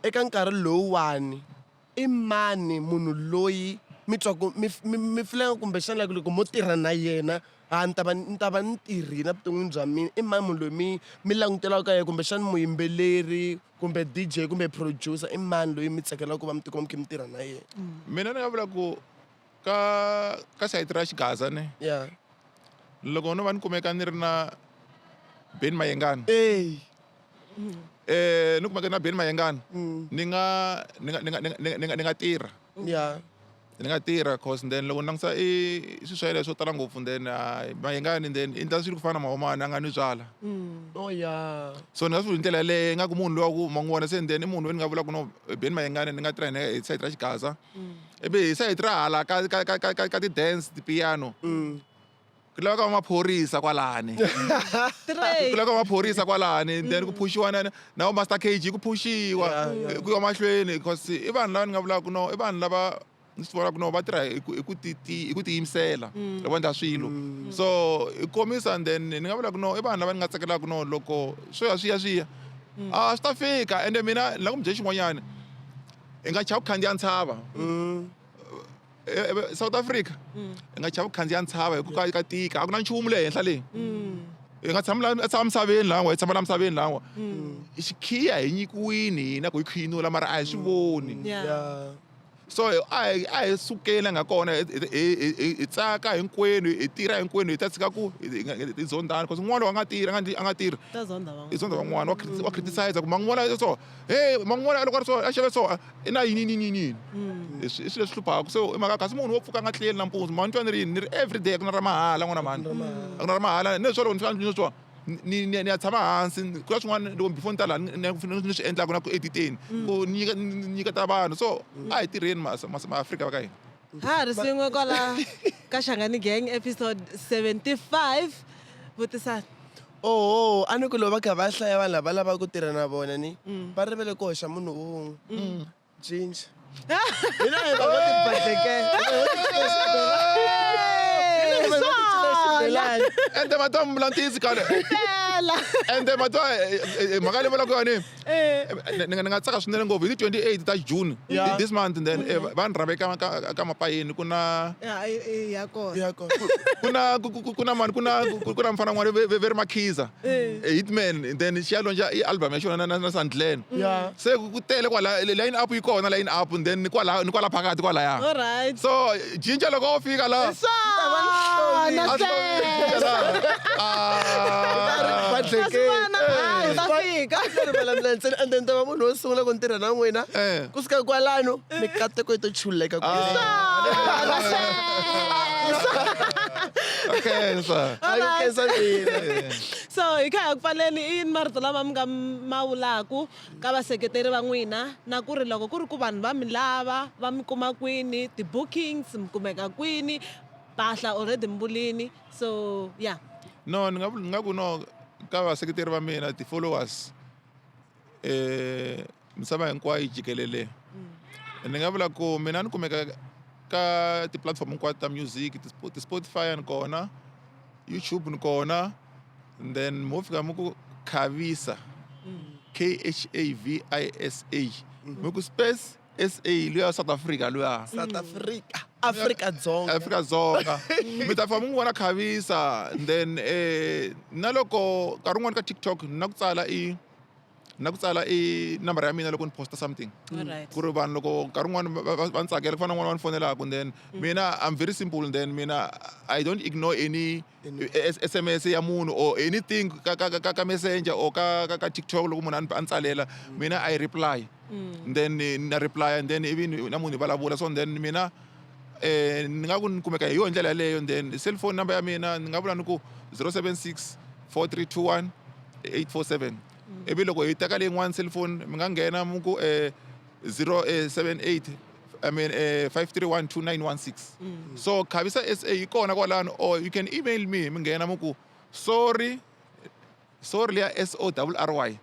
eka nkarhi lowuwani i mani munhu loyi mi twaku mi filanga kumbexana like loko mo tirha na yena ha ni ta va ni tirhile evuton'wini bya mina? I mani munhu loyi mi langutelaka ka yena, kumbexana muyimbeleri kumbe DJ kumbe producer? I mani loyi mi tsakelaka ku va mi tikuma mi kha mi tirha na yena? Mina ni nga vula ku ka sayiti ra xigaza ne loko no va ni kumeka ni ri na Ben Mayengani, ey ni kumeka na Ben Mayengani, ni nga tirha. Ni nga tirha, cause then loko ni langutisa i swilo swa yena swo tala ngopfu, then Mayengani then i endla swilo ku fana na Mahomana a nga nwi byala. Oh yeah. So ni nga swi vuli hi ndlela yaleyo ingaku munhu loyi wa ku ma n'wi vona se, then i munhu loyi ni nga vulaka no Ben Mayengani ni nga tirha na yena hi sayiti ra xigaza, ivi hi sayiti ra hala ka ti-dance, ti-piano, ku laveka va maphorisa kwalani, ku laveka maphorisa kwalani, then ku phushiwa na vo Master KG, ku phushiwa ku yiwa mahlweni, because i vanhu lava ni nga vulaka no i vanhu lava ni swi vonaka no va tirha hi ku tiyimisela loko va endla swilo. So i komisa, and then ni nga vulaka no i vanhu lava ni nga tsakelaka no loko swo ya swi ya a swi ta fika. Ende mina ni lava ku mi byela xin'wanyana, hi nga chavi ku khandziya ntshava. South Africa, hi nga chavi ku khandziya ntshava hi ku ka tika, a ku na nchumu le henhla leyi. Hi nga tshama la tshama misaveni lawa, hi tshama la misaveni lawa, xikhiya hi nyikiwini hina ku hi khiyinula, mara a hi swi voni. So a hi sukeni nga kona, hi tsaka hinkwenu, hi tirha hinkwenu, hi ta tshika ku hi zondana, because un'wana wa nga tirhi a nga tirhi. Ta zonda van'wana. Hi zonda van'wana, wa criticize ku man'wana so, hey, man'wana loko a ri so a xave so i na yini yini yini yini. I swilo leswi hluphaka. So i mhaka kasi munhu wo pfuka a nga tleli nampundzu, ma ni twa ni ri yini, ni ri everyday a ku na ra mahala n'wana mhani, a ku na ra mahala. Ni leswo loko ni fika ni swo ni ya tshama hansi ku na swin'wana loko before ni ta laha ni swi endlaka na ku editeni ku ni nyiketa vanhu. So a hi tirheni maAfrika va ka hina. Ha ri swin'we kwala ka Shangani Gang episode 75. Vutisani. Oho, a ni ku loko va kha va hlaya vanhu lava lavaka ku tirha na vona ni va rivele ku hoxa munhu wun'we, Ginger. Hina hi va vo tibadleke. Swona. Ende matamu vula ntiyiso khale. tlhela Ende ma twa mhaka leyi vulaka yona ni nga tsaka swinene ngopfu hi ti 28 ta June this month, and then va ni rhambe ka mapayeni ku na Ya, ya kona. Ya kona. Ku na ku na mani ku na mfana n'wana ve ri Makhiza, Hitman, and then xi ya launcha i album ya xona na Sandlen. Se ku tele kwala, line up yi kona, line up, and then ni kwala, ni kwala phakathi kwalaya. All right. So Ginger loko o fika la Swona a sweswo. Ah. Swona, hayi, ta fika. Rivala mina ntsena, and then ta va munhu wo sungula ku ni tirha na n'wina. Kusuka kwalano mikateko yi to chuleka. Swona sweswo. Okay, sir. Ayi khensa mina. So hi kha hi ku pfaleni, i yini marito lama mi nga ma vulaku ka vaseketeri va n'wina, na ku ri loko ku ri ku vanhu va mi lava, va mi kuma kwini, ti-bookings mi kumeka kwini, mpahla already mi vulini, so yeah. No, ni nga ku no ka vaseketeri va mina, ti-followers, misava hinkwayo jikelele, ni nga vula ku mina ni kumeka ka ti-platform hinkwato ta music, ti-Spotify ni kona, YouTube ni kona, and then mo fika mi ku Khavisa, Khavisa, mi ku space SA, luya South Africa luya. South Africa, Afrika Dzonga. Afrika Dzonga, mi ta fika mi n'wi vona Khavisa. Then na loko nkarhi wun'wani ka TikTok na ku tsala i nambara ya mina loko ni posta something, Alright. ku ri vanhu loko nkarhi wun'wani va ni tsakela, ku fana na n'wana va ni fonelaka. Then mina I'm very simple, then mina I don't ignore any SMS ya munhu or anything ka Messenger or ka TikTok. Loko munhu a ni tsalela, mina I reply, then na reply, and then even na munhu hi vulavula. So then mina ni nga ku ni kumeka hi yona ndlela yaleyo. Then cellphone number ya mina ni nga vula ni ku 076 4321 847. Ivi loko hi teka leyin'wana cellphone, mi nga nghena mi ku 078, I mean, 531 2916. So Khavisa SA yi kona kwalano, or you can email me, mi nghena mi ku sorry, sorry liya sorry,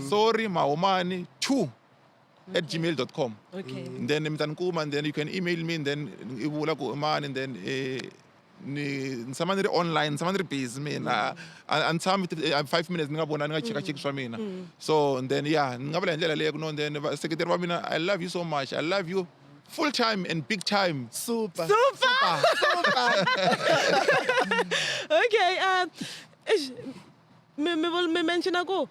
sorry mahomani 2 @gmail.com. And then mi ta ni kuma, and then you can email me, and then i vula ku i mani, and then ni tshama ni ri online, ni tshama ni ri busy mina. A ni tshami 5 minutes ni nga vona, ni nga cheka cheki swa mina. So and then yeah, ni nga vula hi ndlela leyo ku no, and then vaseketeri va mina, I love you so much, I love you full time and big time. Super. Super. Okay, eish, mi mention ku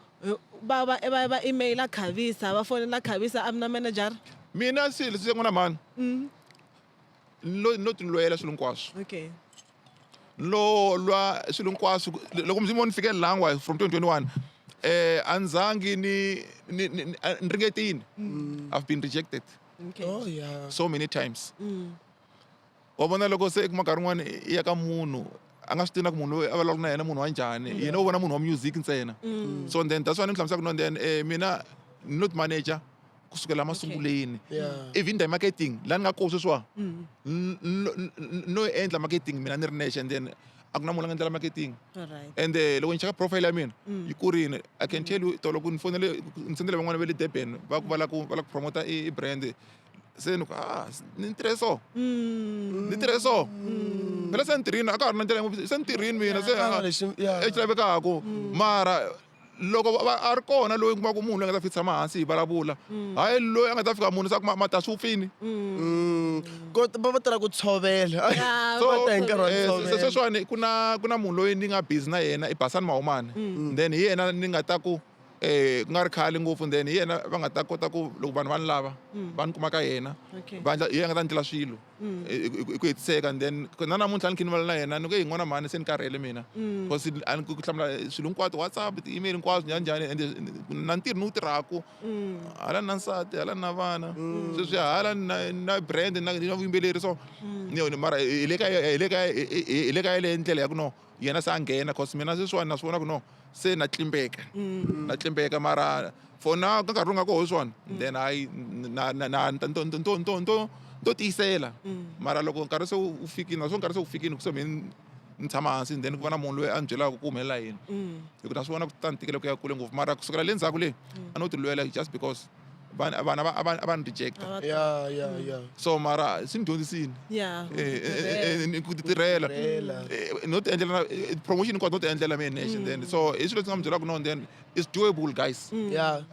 va emaila Khavisa, va fonela Khavisa, a mi na manager? Mina swilo leswi n'wana mani no ti lwela swilo hinkwaswo. Lo lwa swilo hinkwaswo. Loko mzimu ni fike langwa from 2021, anzangi ni ringetini, I've been rejected Oh yeah. so many times. Wa vona, loko se i kuma nkarhi wun'wani i ya ka munhu, a nga swi tivi na ku munhu loyi a vulavulaka na yena munhu wa njhani, yena u vona munhu wa music ntsena. So then that's why ni mi hlamuselaka no, then mina not manager kusukela masunguleni. Even the marketing laha ni nga koho sweswiwa, no endla marketing mina ni ri nexe, and then a ku na munhu la nga endlela marketing. And loko ni cheka profile ya mina yi kurini, I can tell you, tolo ku ni fonele, ni sendele van'wana va le Durban, va ku va la ku promota i brand. Se ni ku ah, ni tirhe so, ni tirhe so phela, se ni tirhini, a ka ha ri na ndlela yin'we, se ni tirhini mina se. Ah, lexi- yeah. Lexi lavekaka, mara loko a ri kona loyi kuma ku munhu loyi a nga ta fika tshama hansi hi vulavula, hayi loyi a nga ta fika munhu sa ku ma ta swi wupfini. Va tala ku tshovela. Yeah, So, Va ta hi nkarhi wa se ntshovelo. sweswiwani ku na munhu loyi ni nga busy na yena, i Basani Mahomani. Then hi yena ni nga ta ku ku nga ri khale ngopfu, then hi yena va nga ta kota ku loko vanhu va ni lava, va ni kuma ka yena. Va endla hi yena a nga ta ndlela swilo hi ku hetiseka. And then na namuntlha ni khe ni vulavula na yena, ni ku, "Hey, n'wana mhani, se ni karhele mina, because a ni ku hlamula swilo hinkwaswo, WhatsApp, ti-email hinkwaswo, njhani njhani, ende na ntirho ni wu tirhaku hala, na nsati hala, na vana sweswi hala, na brand na vuyimbeleri." So mara hi le ka yeleyo ndlela ya ku no yena se a nghena, cause mina sweswiwani na swi vona ku no se na tlimbeka, na tlimbeka. Mara for now, ka nkarhi lowu nga koho sweswiwani, then hayi, na nto nto nto nto nto tiyisela. Mara loko nkarhi se wu fikini, naswona nkarhi se wu fikini ku se mina ni tshama hansi, then ku va na munhu loyi a ni byelaka ku humelela yini, hi ku na swi vona ku ta ni tikela ku ya kule ngopfu. Mara kusukela le ndzhaku le a no ti lwela just because. Vanhu vanhu a va ni rejecta. Ya ya ya. So mara swi ni dyondzisini. Ni ku ti tirhela. Tirhela. No ti endlela promotion hinkwato, no ti endlela me nexe. Then so i swilo leswi nga mi byelaka no, then it's doable, guys. A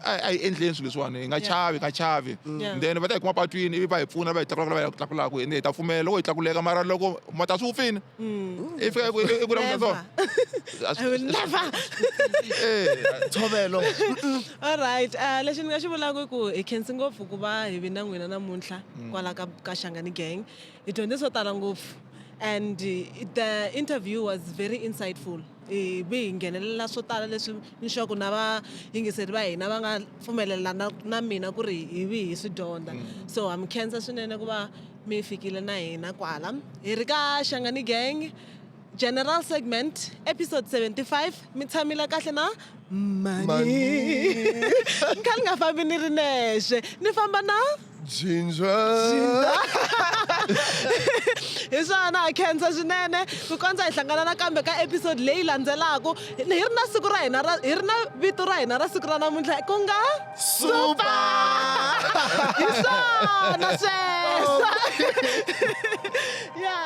hi endleni swilo leswiwani, hi nga chavi, hi nga chavi. Then va ta hi kuma patwini, ivi va hi pfuna, va hi tlakula, va hi tlakulaka, ende hi ta pfumela loko hi tlakuleka. Mara loko ma ta swi wupfini, i fika i ku languta so. Never. I will never. Tshovelo. All right. Lexi ni nga xi vulaka i ku hi khensi ngopfu ku va hi vi na n'wina namuntlha kwala ka Shangani Gang. Hi dyondze swo tala ngopfu and the interview was very insightful. Hi vi hi nghenelela swo tala leswi ni sure ku na vayingiseri va hina va nga pfumelela na mina ku ri hi vi hi swi dyondza. So ha mi khensa swinene ku va mi fikile na hina kwala. Hi ri ka Shangani Gang General Segment episode 75. Mi tshamile kahle na Mani. Ni kha ni nga fambi ni ri nexe, ni famba na Ginger. Hi swona, ha khensa swinene ku kondza hi hlangana nakambe ka episode leyi landzelaka. Hi ri na siku ra hina ra, hi ri na vito ra hina ra siku ra namuntlha ku nga Super. Hi swona sweswo. Ya.